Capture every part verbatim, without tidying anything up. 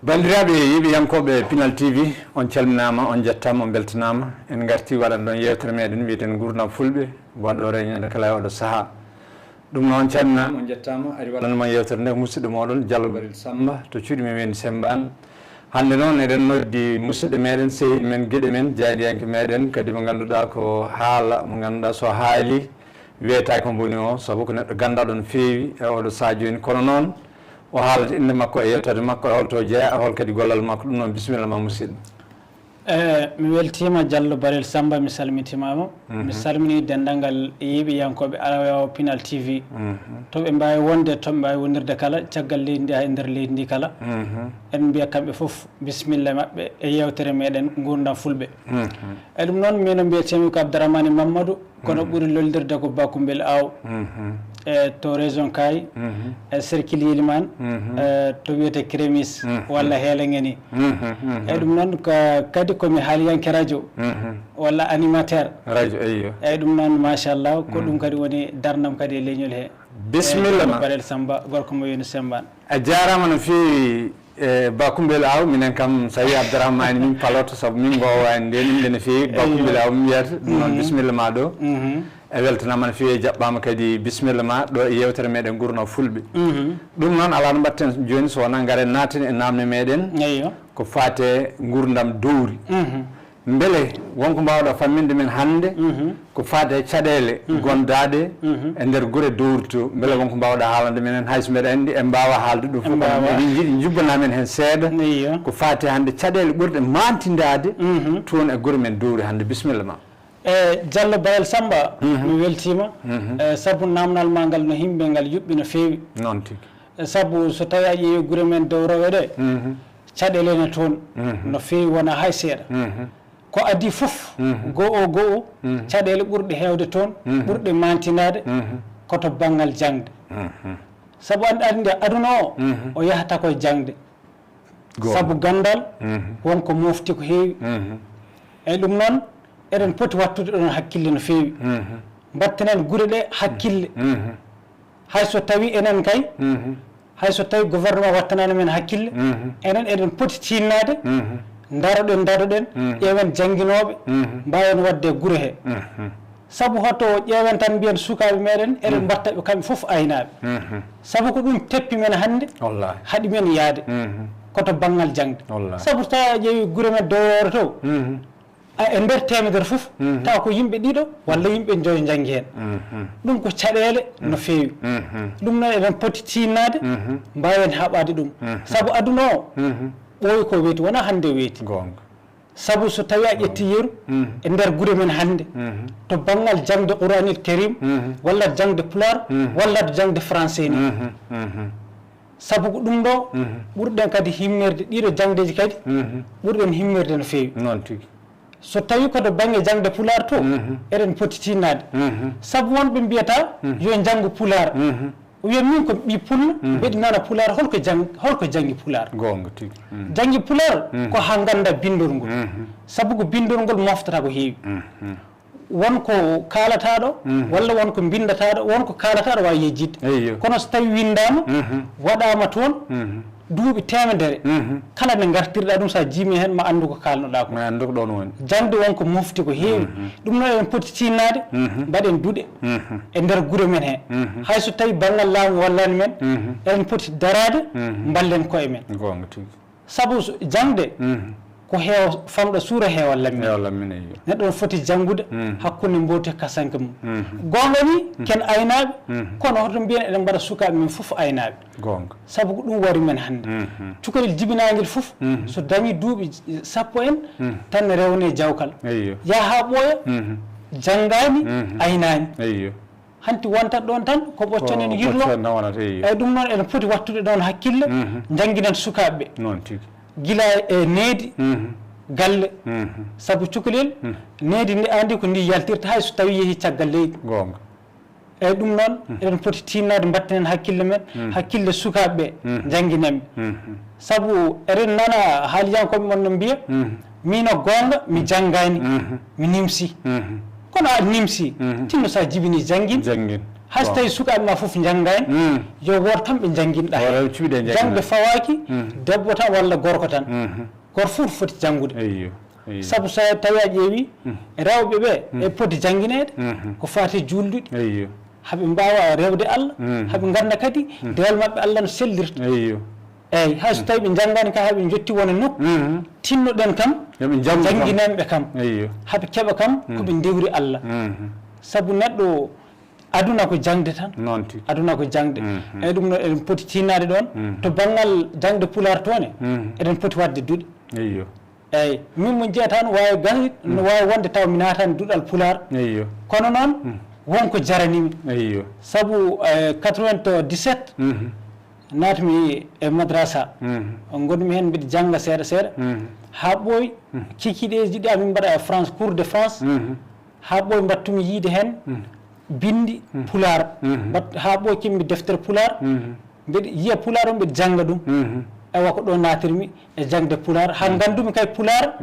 Banndiraaɓe yeeɓiyankooɓe Pinal T V, on calminaama, on njettaama, on mbeltanaama. En ngartii waɗande on yeewtere meɗen wiyeteende Nguurndam Fulɓe, waɗɗo reñaade kala e oɗo sahaa. Ɗum noon, calminaama, on njettaama, ari waɗande mon yeewtere nde, musidɗo mooɗon Diallo Barel Samba to cuuɗi men Weendu Sembaan. Hannde noon, eɗen noddi musidɗo meɗen, sehil men, geɗe men, jaayndiyanke meɗen, kadi mo ngannduɗaa ko haala mo ngannduɗaa so haali, wiyetaake ko mboni o, sabu ko neɗɗo ganndaaɗo no feewi e oɗo sahaa jooni. Kono noon, o haalata innde makko e yettoode makko, e holto o jeyaa, e hol kadi gollal makko. Ɗum noon, bisimilla ma, musidɗo. Eh, mi weltiima, Diallo Barel Samba, mi salmitiima mo. Mi salminii denndaangal yeeɓiyankooɓe Arewa Pinal T V. To ɓe mbaawi wonde, to ɓe mbaawi wondirde kala, caggal leydi ndi haa e nder leydi ndi kala. En mbiya kamɓe fof bisimilla maɓɓe e yeewtere meɗen Nguurndam Fulɓe. E ɗum noon, min o mbiyetee-mi ko Abdourahmane Mamadou, kono ɓuri loldirde ko Bakumbel Aw. E to région Kaay, e cercle Yeliman, e to wiyetee Crémis, walla Heelengeni. E ɗum noon, ka-, kadi ko mi haaliyanke radio, walla animateur. Radio, eyyo. E ɗum noon, machallah, ko ɗum kadi woni darnam kadi e leñol he. Bisimilla ma. Barel Samba, gorko mo Weendu Sembaan. A jaaraama no feewi, e Bakumbel Aw, minen kam, so a wii Abdourahmane, min paloto, sabu min ngoowaani ndeen innde no feewi. Eyyo. Bakumbel Aw, min mbiyata. Ɗum noon, bisimilla ma ɗo. E weltanaama no feewi, jaɓɓaama kadi, bisimilla ma ɗo e yeewtere meɗen Nguurndam Fulɓe. Ɗum noon, alaa no mbaɗten jooni, so wonaa ngaren naaten e naamne meɗen. Eyyo. Ko faate nguurndam dowri. Mbele won ko mbaawɗa famminde men hannde ko faati e caɗeele gondaaɗe e nder gure dowri to? Mbele won ko mbaawɗa haalande men heen, hay so mbeɗa anndi en mbaawaa haalde ɗum fof, kono eɗen njiɗi njubbana men heen seeɗa. Eyyo. Ko faati hannde caɗeele ɓurɗe maantindaade toon e gure men dowri hannde. Bisimilla ma. E Diallo Barel Samba, mi weltiima, e sabu naamnal ma ngal no himɓe ngal yuɓɓi no feewi. Noon tigi. E sabu so tawii a ƴeewi gure men dowrowe ɗe, caɗeele ne toon no feewi, wonaa hay seeɗa. Ko adii fof, go'o go'o, caɗeele ɓurɗe heewde toon, ɓurɗe maantinaade, ko to banngal jaŋde. Sabu an-, anndi aduna o, o yahata ko e jaŋde. Sabu ganndal, won ko mofti ko heewi. E ɗum noon, eɗen poti wattude ɗoon hakkille no feewi. Mbattenen gure ɗe hakkille. Hay so tawii enen kay, hay so tawii gouvernement wattanaani men hakkille, enen eɗen poti tiinnaade, ndaroɗen, ndaroɗen, ƴeewen jannginooɓe, mbaawen waɗde e gure he. Sabu hoto ƴeewen tan mbiyen sukaaɓe meɗen, eɗen mbatta ɓe kamɓe fof aynaaɓe. Sabu ko ɗum teppi men hannde, haɗi men yahde, ko to banngal jaŋde. Sabu so tawii a ƴeewi gure men dowroore to, a, e nder teemedere fof, tawa ko yimɓe ɗiɗo walla yimɓe njoyo njanngi heen. Ɗum ko caɗeele no feewi. Ɗum noon eɗen poti tiinnaade, mbaawen haɓaade ɗum. Sabu aduna o, ɓooyi ko weeti, wonaa hannde weeti. Goonga. Sabu so tawii a ƴettii yeru e nder gure men hannde, to banngal jaŋde Quraanil Kariim, walla jaŋde Pulaar, walla jaŋde Français ni. Sabu ko ɗum ɗo ɓurɗen kadi himmirde, ɗiɗo jaŋdeeji kadi ɓurɗen himmirde no feewi. Noon tigi. So tawii ko to bannge jaŋde Pulaar to, eɗen poti tiinnaade. Sabu wonɓe mbiyata yo njanngu Pulaar. O wiya, min ko ɓii pullo, mbeɗa nana Pulaar, holko jang-, holko janngi Pulaar? Goonga tigi. Janngi Pulaar ko haa ngannda binndol ngol. Sabu ko binndol ngol moftata ko heewi. Won ko kaalataaɗo, walla won ko mbinndataaɗo, won ko kaalataaɗo waawi yejjitde. Eyyo. Kono so tawii winndaama, waɗaama toon, duuɓi teemedere, kala nde ngartirɗaa ɗum, so a jiimii heen, ma anndu ko kaalnoɗaa ko. Ma anndu ko ɗoon woni. Jaŋde won ko mofti ko heewi. Ɗum noon eɗen poti tiinnaade, mbaɗen duɗe e nder gure men he. Hay so tawii banngal laamu wallaani men, eɗen poti daraade, mballen koye men. Goonga tigi. Sabu so, jaŋde ko heewa famɗa suura heewa lammi. Heewa lammi, eyyo. Neɗɗo no foti janngude hakkunde mbowte kasanke mum. Goonga ni, ken aynaaɓe, kono hoto mbiyen eɗen mbaɗa sukaaɓe men fof aynaaɓe. Goonga. Sabu ko ɗum wari men hannde. Cukalel jibinaangel fof, so dañii duuɓi sappo en, tan ne rewne jawkal. Eyyo. Yaha haa ɓooya, janngaani, aynaani. Eyyo. Hanti wontat ɗoon tan ko ɓoccon en yirlo. Ɓoccon nawanata, eyyo. Eyyi, ɗum noon eɗen poti wattude ɗoon hakkille, njannginen sukaaɓe ɓe. Noon tigi. Gila e needi, galle. Sabu cukalel, needi ndi andi ko ndi yaltirta hay so tawi yehi caggal leydi. Goonga. Eyyi, ɗum noon eɗen poti tiinnaade, mbattinen hakkille men, hakkille sukaaɓe ɓe, njannginen ɓe. Sabu eɗen nana haaliyankooɓe mon no mbiya, miin o goonga, mi janngaani, mi nimsi. Kono a nimsi, tinno so a jibini janngin. Janngin. Hay so tawi sukaaɓe ma fof njanngaani, yo wood kamɓe njannginɗa. Jaŋde fawaaki debbo tan walla gorko tan. Gooto fof foti janngude. Eyyo, eyyo. Sabu so tawi a ƴeewi, rewɓe ɓe e poti janngineede ko faati e juulduɗi. Eyyo. Haɓe mbaawa rewde Allah, haɓe ngannda kadi dewal maɓɓe Allah no sellirta. Eyyo. Eyyi, hay so tawi ɓe njanngaani kam, haɓe njotti wona nokku, tinnoɗen kam, jannginanɓe kam. Eyyo. Haɓe keɓa kam ko ɓe ndewri Allah. Sabu neɗɗo, aduna ko jaŋde tan. Noon tigi. Aduna ko jaŋde. Eyyi, ɗum noon eɗen poti tiinnaade ɗoon. To banngal jaŋde Pulaar to ne, eɗen poti waɗde duɗe. Eyyo. Eyyi, min mo njiyataa no waawi gasde, no waawi wonde taw mi naataani duɗal Pulaar. Eyyo. Kono noon, won ko jarani mi. Eyyo. Sabu, eh, quatre-vingt-dix-sept, naatmi e madrasa. Ngonmi heen mbiɗa jannga seeɗa seeɗa. Haa ɓooyi, kikiiɗeeji ɗi amin mbaɗa e France, cours de France. Haa ɓooyi mbaɗtumi yiide heen binndi Pulaar. Mbaɗ-, haa ɓooyi keɓmi deftere Pulaar. Mbeɗa yiya Pulaar o, mbeɗa jannga ɗum. Awa ko ɗo naatirmi e jaŋde Pulaar. Haa nganndumi kay Pulaar,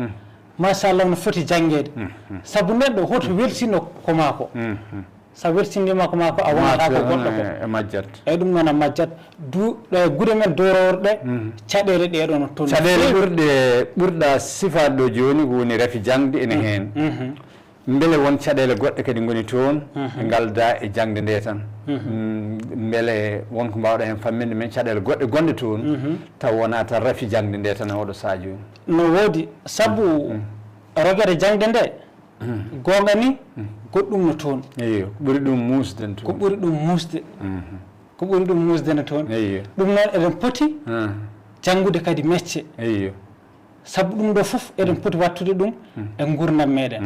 machallah, no foti janngeede. Sabu neɗɗo hoto welsino ko maako. So a welsindiima ko maako, a wonata ko goɗɗo ko. E majjat. Eyyi, ɗum noon a majjat. Du-, ɗe gure men dowroworɗe, caɗeele ɗe ɗo no toon. Caɗeele ɓurɗe, ɓurɗa sifaade ɗo jooni ko woni rafi jaŋde ene heen. Mbele won caɗeele goɗɗe kadi ngoni toon, ɗe ngalda e jaŋde nde tan? Mm, mbele won ko mbaawɗa heen famminde men caɗeele goɗɗe gonɗe toon, taw wonaa tan rafi jaŋde nde tan e oɗo sahaa jooni? No woodi, sabu rogere jaŋde nde, goonga ni, goɗɗum no toon. Eyo, ko ɓuri ɗum muusde no toon. Ko ɓuri ɗum muusde. Ko ɓuri ɗum muusde no toon. Eyo. Ɗum noon eɗen poti janngude kadi mecce. Eyo. Sabu ɗum ɗo fof eɗen poti wattude ɗum e nguurndam meɗen.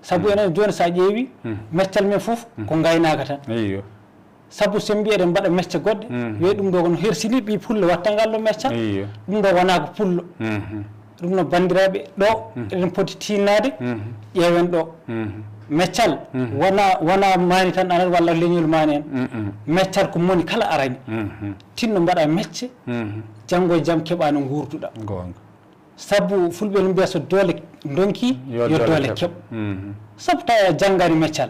Sabu enen jooni so a ƴeewi, meccal men fof ko ngaynaaka tan. Eyo. Sabu so en mbiyi eɗen mbaɗa mecce goɗɗe, wiye ɗum ɗo kono hersini ɓii pullo watta ngal ɗo meccal. Eyo. Ɗum ɗo wonaa ko pullo. Ɗum no banndiraaɓe ɗo eɗen poti tiinnaade, ƴeewen ɗo. Meccal wonaa, wonaa maani tan arata walla leñol maani en. Meccal ko moni kala arani. Tinno mbaɗa mecce, janngo e jam keɓa no nguurduɗa. Goonga. Sabu fulɓe no mbiya so doole ndonki, yo doole keɓ. Sabu tawa a janngaani meccal.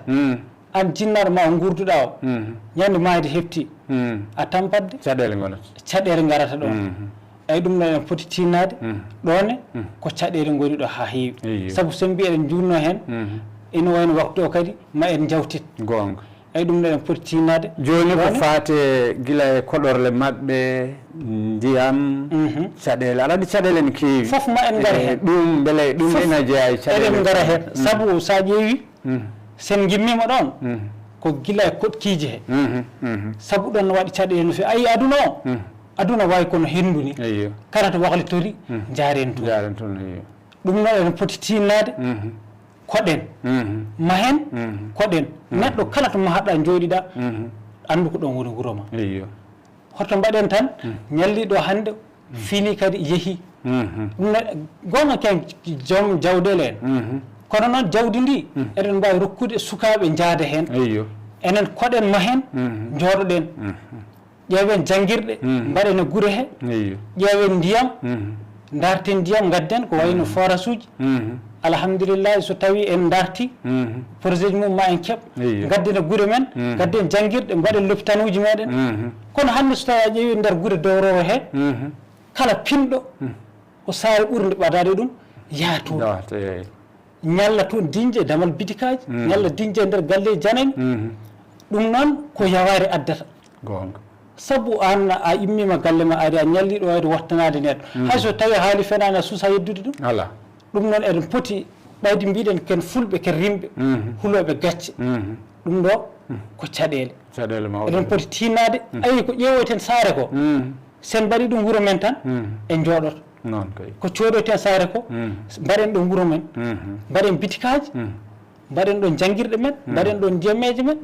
Aan jinnaaɗo ma o nguurduɗa o, ñande maayde heɓti, a tampat de. Caɗeele ngonata. Caɗeele ngarata ɗoon. Eyi, ɗum noon en poti tiinnaade ɗoon ne, ko caɗeele ngoni ɗo haa heewi. Eyi. Sabu so en mbiyi eɗen njuurnoo heen, ina wayno waktu o kadi ma en njawtit. Goonga. Eyi, ɗum noon en poti tiinnaade. Jooni ko ɗoon ne faati gila e koɗorle maɓɓe, ndiyam, caɗeele. Aɗa anndi caɗeele ne keewi. Fof ma en ngar heen. Ɗum mbele ɗum ina jeyaa e caɗeele. Eɗen ngara heen. Sabu so a ƴeewi, so en ngimmiima ɗoon, ko gila e koɗkiiji he. Sabu ɗoon no waɗi caɗeele no feewi. A yii aduna o? Aduna wayi kono henndu ni. Eyo. Kala to waklitori, njaaren toon. Njaaren toon, eyo. Ɗum noon eɗen poti tiinnaade, koɗen. Mahen, koɗen. Neɗɗo kala to mahaɗa njooɗiɗa, anndu ko ɗoon woni wuro ma. Eyo. Hoto mbaɗen tan, ñalliiɗo hannde, fini kadi yehi. Ɗum ne, goonga ken joom jawɗeele en. Kono noon jawdi ndi, eɗen mbaawi rokkude sukaaɓe njaada heen. Eyo. Enen koɗen mahen, njooɗoɗen. Ƴeewen janngirɗe, mbaɗen e gure he. Eyo. Ƴeewen ndiyam, ndarten ndiyam, ngadden ko wayno forage uji. Alhamdulillahi, so tawi en ndarti, projet ji mum ma en keɓ, ngadden e gure men, ngadden janngirɗe, mbaɗen lopitanuuji meɗen. Kono hannde so tawi a ƴeewi nder gure dowrowo he, kala pinɗo ko saare ɓurnde ɓadaade ɗum yaha toon. Yaha toon, eyi. Ñalla toon diñje damal bitikaaji, ñalla diñje nder galle janani. Ɗum noon ko yawaare addata. Goonga. Sabu aan a immiima galle ma, ari a ñalliiɗo wayde wattanaade neɗɗo. Hay so tawi haali fenaani a suusa yeddude ɗum. Alaa. Ɗum noon eɗen poti ɓayde mbiɗen ken fulɓe, ken rimɓe, hulooɓe gacce. Ɗum ɗo ko caɗeele. Caɗeele mawɗe. Eɗen poti tiinnaade, ayi ko ƴeewoyten saare ko. So en mbaɗi ɗum wuro men tan, en njooɗoto. Noon kay. Ko coodoyten saare ko, mbaɗen ɗo wuro men, mbaɗen bitikaaji, Mbaɗen ɗon janngirɗe men, mbaɗen ɗon ndiyammeeje men.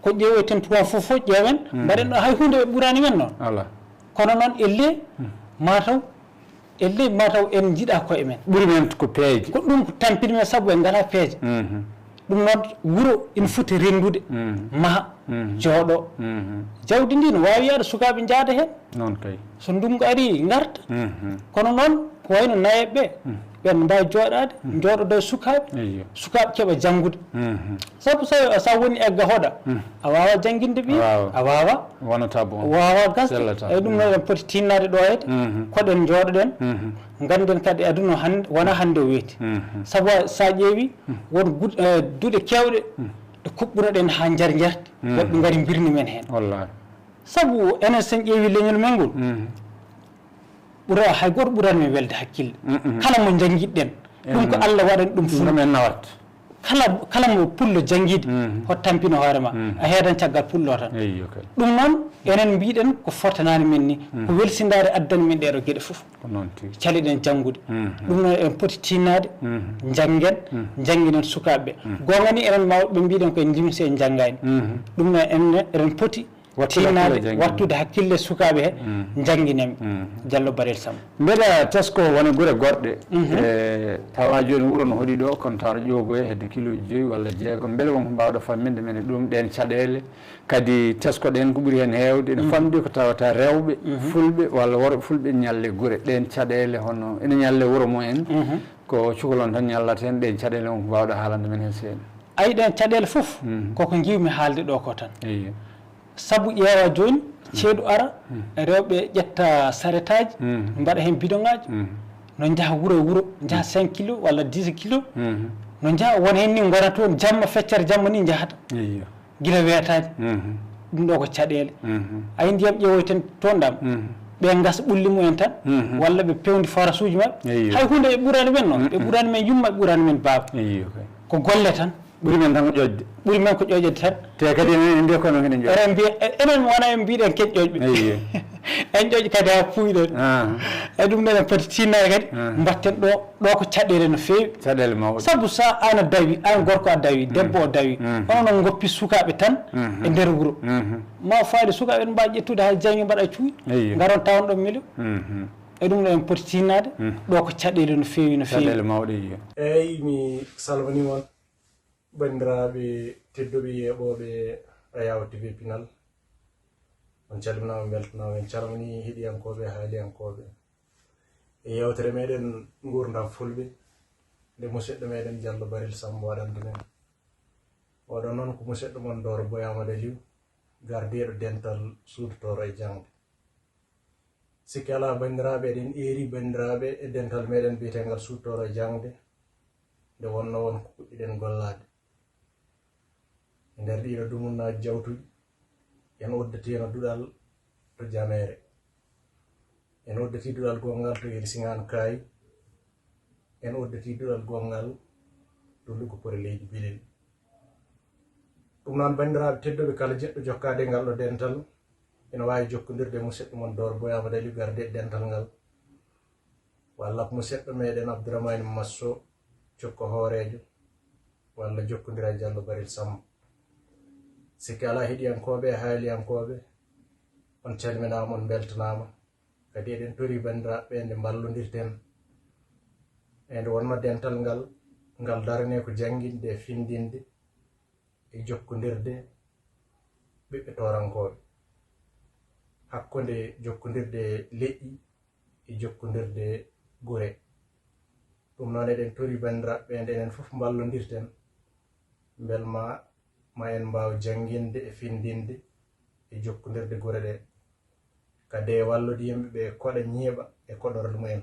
Ko ƴeewoyten tuwan fof fof ƴeewen, mbaɗen ɗon hay huunde ɓe ɓuraani men noon. Ala. Kono noon, ellee, mataw, ellee, mataw en njiɗaa koye men. Ɓuri men ko peeje. Ko ɗum ko tampini men, sabu en ngalaa peeje. Ɗum noon, wuro ina foti renndude, maha, jooɗo. Jawdi ndi no waawi yahde, sukaaɓe njaada heen. Noon kay. So ndunngu arii, ngarta. Kono noon, ko wayno nayeeɓe ɓe, ɓen mbaawi jooɗaade, njooɗoda e sukaaɓe. Eyyo. Sukaaɓe keɓa janngude. Sabu so, so a woni egga hoɗa, a waawaa jannginde ɓiya, a waawaa. Wonata bon. Waawaa gasde. Sellata. Eyi, ɗum noon, eɗen poti tinnaade ɗo hede, koɗen njooɗoɗen. Ngannden kadi aduna hannde, wonaa hannde o weeti. Sabu so a ƴeewi, won gud-, eh, duɗe keewɗe ɗe kuɓɓunoɗen haa njar njarti. Woɓɓe ngari mbirni men heen. Wallaahi. Sabu enen, so en ƴeewi leñol men ngol, ɓura, hay gooto ɓuraani men welde hakkille. Kala mo njanngiɗen, ɗum ko Allah waɗani ɗum fulɓe. Men nawat. Kala, kala mo pullo janngiide, hoto tampino hoore ma. A heedan caggal pullo tan. Eyyo kay. Ɗum noon, enen mbiɗen ko fotanaani men ni, ko welsindaade addani men ɗeeɗo geɗe fof. Ko noon tigi. Caliɗen janngude. Ɗum noon, en poti tinnaade, njanngen, njannginen sukaaɓe ɓe. Goonga ni, enen mawɓe ɓe mbiɗen ko en limse, en njanngaani. Ɗum noon, en, eɗen poti Wattude tinnaade, hakkille janngi. Wattude hakkille sukaaɓe he, njannginen ɓe. Jallo Barel Samb. Mbeɗa tesko wona gure goɗɗe. E, tawa jooni wuro no hoɗi ɗo, kono tawa ƴoogoye hedde kiloji joyi walla jeegom. Mbele won ko mbaawɗa famminde men e ɗum, ɗeen caɗeele? Kadi tesko ɗen ko ɓuri heen heewde ene famɗi ko tawata rewɓe fulɓe walla worɓe fulɓe ñalle gure. Ɗeen caɗeele hono ene ñalle wuro mumen, ko cukalon tan ñallata heen, ɗeen caɗeele won ko mbaawɗa haalande men heen seeɗa? Ayi, ɗeen caɗeele fof, koko ngiwmi haalde ɗo ko tan. Eyyo. Sabu ƴeewa jooni, ceeɗu ara, rewɓe ƴetta saretaaji, mbaɗa heen bidoŋaaji, no njaha wuro e wuro, njaha cinq kilo walla dix kilo, no njaha, won heen ni ngona toon jamma, feccere jamma ni njahata. Eyyo. Gila weetaani. Ɗum ɗo ko caɗeele. Ayi, ndiyam ƴeewoyten toon ɗam, ɓe ngasa ɓulli mumen tan, walla ɓe pewndi forasuuji maɓɓe. Eyyo. Hay huunde ɓe ɓuraani men noon. Ɓe ɓuraani men yumma, ɓe ɓuraani men baaba. Eyyo kay. Ko golle tan. Ɓuri men tan ko ƴoƴde. Ɓuri men ko ƴoƴde tan. Te kadi enen en mbiya kono hino ƴoƴde. Eɗen mbiya, e-, enen wona en mbiɗen keƴ ƴoƴɓe. Eyyo. En ƴoƴ kadi haa puuyɗen. Ah. E ɗum ɗon en poti tinnaade kadi, mbatten ɗo, ɗo ko caɗeele no feewi. Caɗeele mawɗe. Sabu so aan a dawi, aan gorko a dawi, debbo o dawi, onon on ngoppi sukaaɓe tan e nder wuro. Ma faade sukaaɓe ɓen mbaawa ƴettude haa janngi mbaɗa cuuɗi, ngaron tawon ɗon milo. E ɗum ɗon en poti tinnaade, ɗo ko caɗeele no feewi, no feewi. Caɗeele mawɗe, iyo. Eey, mi salminiima on. Banndiraaɓe tedduɓe yeeɓooɓe Ayaw T V Pinal, on calminaama, mbeltanaama. En calminii heɗiyankooɓe, haaliyankooɓe e yeewtere meɗen Nguurndam Fulɓe, nde musidɗo meɗen Jallo Barel Samb waɗanta men. Oɗo noon ko musidɗo mon Dooro Boy Amadou Aliou, gardiiɗo dental suudu tooro e jaŋde. Sikke alaa, banndiraaɓe, eɗen eeri banndiraaɓe e dental meɗen biyeteengal suudu tooro e jaŋde, nde wonnoo won ko puɗɗiɗen gollaade. E nder ɗiɗo dumunnaaji jawtuɗi, en udditiino duɗal to Jameere. En udditii duɗal gonngal to Heli Siŋaan Kaay. En udditii duɗal gonngal to Lugo Pore Leydi Bilel. Ɗum noon, banndiraaɓe tedduɓe, kala jiɗɗo jokkaade e ngal ɗo dental, ina waawi jokkondirde e musidɗo mon Dooro Boy Amadou Aliou, gardiiɗo dental ngal, walla ko musidɗo meɗen Abdourahmane Masso, cukko hooreejo, walla jokkondira e Jallo Barel Samb. Sikke alaa, heɗiyankooɓe e haaliyankooɓe, on calminaama, on mbeltanaama. Kadi eɗen torii banndiraaɓe ɓe nde mballondirten, e nde wonnoo dental ngal, ngal daranee ko jannginde e finndinde e jokkondirde ɓiɓɓe toorankooɓe, hakkunde jokkondirde leƴƴi e jokkondirde gure. Ɗum noon, eɗen torii banndiraaɓe ɓe nde enen fof mballondirten, mbel ma, ma en mbaaw jannginde e finndinde e jokkondirde gure ɗe. Kadi e wallude yimɓe ɓe koɗa ñiiɓa e koɗorɗe mumen.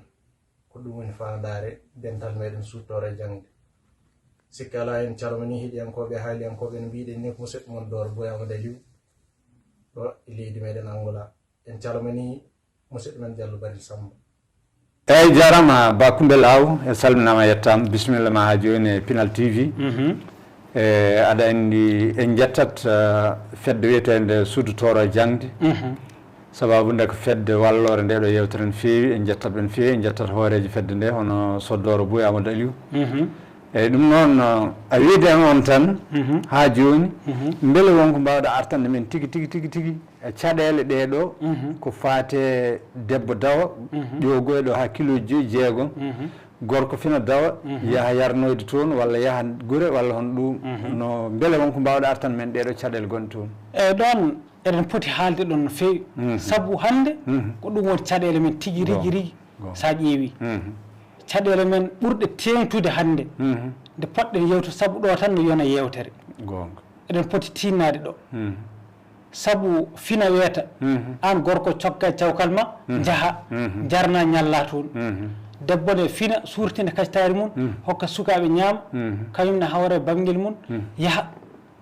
Ko ɗum woni faandaare dental meɗen suudu tooro e jaŋde. Sikke alaa, en calminii heɗiyankooɓe e haaliyankooɓe, no mbiɗen ni, ko musidɗo mon Dooro Boy Amadou Aliou, ɗo e leydi meɗen Angola. En calminii musidɗo men Jallo Barel Samb. Eeyi, jaaraama Ba Kumbel Aw, e salminaama, yettaama. Bisimilla ma haa jooni e Pinal T V. Mhm. E, aɗa anndi, en njettat, eh, fedde wiyeteende Suudu Tooro e Jaŋde. Mhm. Sababu nde ko fedde walloore nde ɗo yeewtere no feewi, en njettat ɓe no feewi, en njettat hooreejo fedde nde, hono Soddooro Boy Amadou Aliou. Mhm. Eyyi, ɗum noon, uh, a wiide on tan, mhm, haa jooni, mhm, mbele won ko mbaawɗa artande men tigi, tigi, tigi, tigi, e caɗeele ɗee ɗoo, mhm, ko faate debbo dawa, mhm, ƴoogoyɗo haa kilooji joyi, jeegom, mhm, gorko fina dawa, mhm, yaha yarnoyde toon, walla yaha gure, walla hono ɗum, mhm, no mbele won ko mbaawɗa artande men ɗee ɗoo caɗeele gonɗe toon? Eyyi, ɗoon eɗen poti haalde ɗoon no feewi. Mhm. Sabu hannde, mhm, ko ɗum woni caɗeele men tigi rigi, goonga, rigi, goonga, so a ƴeewi. Mhm. Caɗeele men ɓurɗe teeŋtude hannde, mhm, nde poɗɗen yeewtude, sabu ɗo tan no yona yeewtere. Goonga. Eɗen poti tiinnaade ɗo. Mhm. Sabu fina weeta, mhm, aan gorko cokka e cawkal ma, mhm, njaha, mhm, jarna ñalla toon. Mhm. Debbo ne fina, suurtina kacitaari mum, mhm, hokka sukaaɓe ñaama, mhm, kañum ne hawra e bamngel mum, mhm, yaha.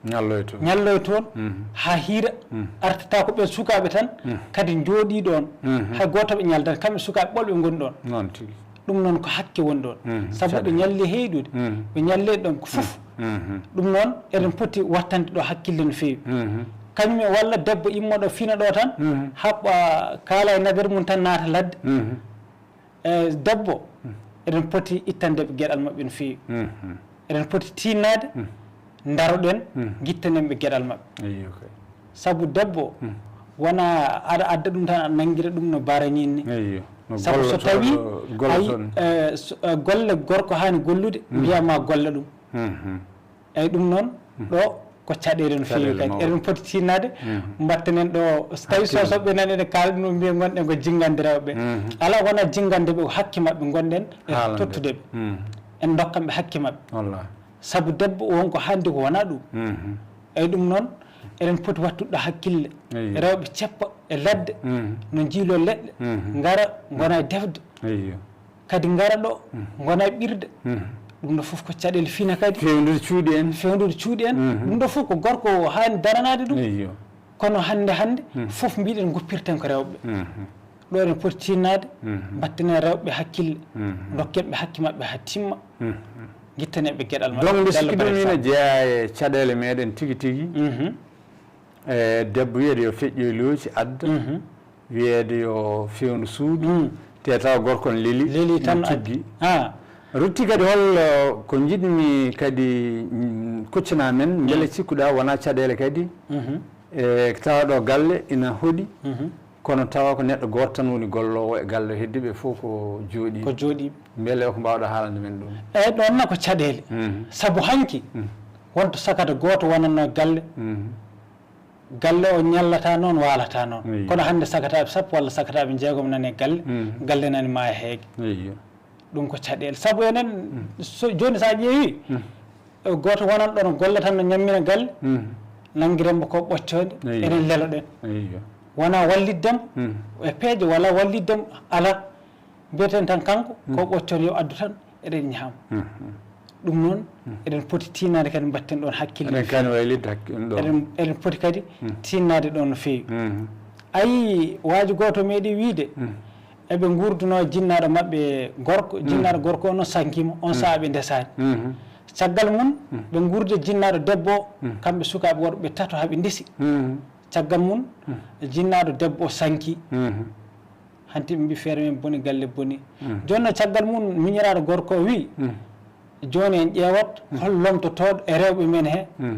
Ñalloy toon. Ñalloy toon, mhm, haa hiira, mhm, artata ko ɓeen sukaaɓe tan, mhm, kadi njooɗii ɗoon. Mhm. Hay gooto ɓe ñaldat, kamɓe sukaaɓe ɓolɓe ngoni ɗoon. Noon tigi. Ɗum noon ko hakke woni ɗoon. Mhm. Sabu ɓe caɗeele ñalli heyɗude. Mhm. Ɓe ñalli ɗoon ko fof. Mhm. Ɗum noon, eɗen poti wattande ɗo hakkille no feewi. Mhm. Kañum e walla debbo immoɗo fina ɗo tan, mhm, haɓɓa kaala e nagari mum tan naata ladde. Mhm. E debbo, hmm, eɗen poti ittande ɓe geɗal maɓɓe no feewi. Mhm. Eɗen poti tiinnaade, hmm, ndaroɗen, hmm, ngittanen ɓe geɗal maɓɓe. Eyyo, kay. Sabu debbo, hmm, wona aɗa adda ɗum tan, aɗa nanngira ɗum no bara nii ni. Eyyo. No sabu so tawi gollotoɗo, a yi-, gollotoɗo, eh, so, eh, golle gorko haani gollude, hmm, mbiyama golla ɗum. Mhm. Eyyi, ɗum noon, hmm, ɗo ko caɗeele no feewi. Caɗeele kadi mawɗe. Eɗen poti tiinnaade, hmm, mbattanen ɗo, so tawi hakkille, sosoɓe nani ene kaala ɗum, mbiya ngonɗen ko jinngande rewɓe. Hmm. Alaa, wona jinngande ɓe, ko hakke maɓɓe ngonɗen e haalande, tottude ɓe. Hmm. En ndokkan ɓe hakke maɓɓe. Wallaahi. Sabu debbo won ko hannde ko wona ɗum. Hmm. Eyyi, ɗum noon, eɗen poti wattude ɗo hakkille. Eyyo. Rewɓe ceppa e ladde, hmm, no njiilo leɗɗe, hmm, ngara, ngona e defde. Eyyo. Kadi ngara ɗo, hmm, ngona e ɓirde. Hmm. Ɗum ɗo fof ko caɗeele fina kadi. Fewndude cuuɗi en. Fewndude cuuɗi en. Mhm. Ɗum ɗo fof ko gorko o haani daranaade ɗum. Eyyo. Kono hannde, hannde, hmm, fof mbiɗen ngoppirten ko rewɓe. Mhm. Ɗo eɗen poti tiinnaade, mhm, mbattenen rewɓe hakkille, mhm, ndokken ɓe hakke maɓɓe haa timma, mhm, ngittanen ɓe geɗal maɓɓe. Donc, mbiɗo sikki ɗum ina jeyaa e caɗeele meɗen tigi tigi. Mhm. E debbo wiyeede yo feƴƴoy looci adda, mhm, wiyeede yo fewndu suudu, mm, te tawa gorko ne leli, leli tan, tuggi. Ah. Rutti kadi hol, uh, ko njiɗmi kadi, mm, kuccana men, mm, mbele cikkuɗa wona caɗeele kadi, mhm, e tawa ɗo galle ina hoɗi, mhm, kono tawa ko neɗɗo gooto tan woni golloowo e galle, heddiiɓe fof ko jooɗiiɓe. Ko jooɗiiɓe. Mbele ko mbaawɗa haalande men ɗum? Eyyi, ɗoon na ko caɗeele. Mhm. Sabu hanki, mm, wonto sakata gooto wonatno galle. Mhm. Galle o ñallata noon, waalata noon. Eyyo. Kono hannde sakataaɓe sappo walla sakataaɓe jeegom nani e galle, mm, galle nani maaya heege. Eyyo. Ɗum ko caɗeele. Sabu enen, mm, so, jooni so a ƴeewi, mm, e gooto wonan ɗoon golla tan no ñammina galle, mm, nanngiren mo ko ɓoccoonde, eyyo, enen leloɗen. Eyyo. Wona walliddem, mm, e peeje walla walliddem alaa. Mbiyeten tan kanko, ko, mm, ɓoccon yo addu tan, eɗen ñaama. Mhm. Ɗum noon, mm, eɗen poti tiinnaade kadi mbatten ɗoon hakkille. Eɗen kaani waylitde hakkille ɗoon. Eɗen, eɗen poti kadi, mm, tiinnaade ɗoon no feewi. Mhm. A yii, waaji gooto meeɗi wiyde, mm, eɓe nguurduno jinnaaɗo maɓɓe gorko, mm, jinnaaɗo gorko o noon sankiima, oon, mm, sahaa ɓe ndesaani. Mhm. Caggal mum, mm, ɓe nguurdi jinnaaɗo debbo o, mm, kamɓe sukaaɓe worɓe ɓe tato haa ɓe ndesi. Mhm. Caggal mum, mm, jinnaaɗo debbo o sanki. Mhm. Hanti ɓe mbi feere men boni, galle boni. Mm. Jooni noon caggal mum miñiraaɗo gorko o wi, mm, jooni en ƴeewat, mm, hol lomtotooɗo e rewɓe men he, mm,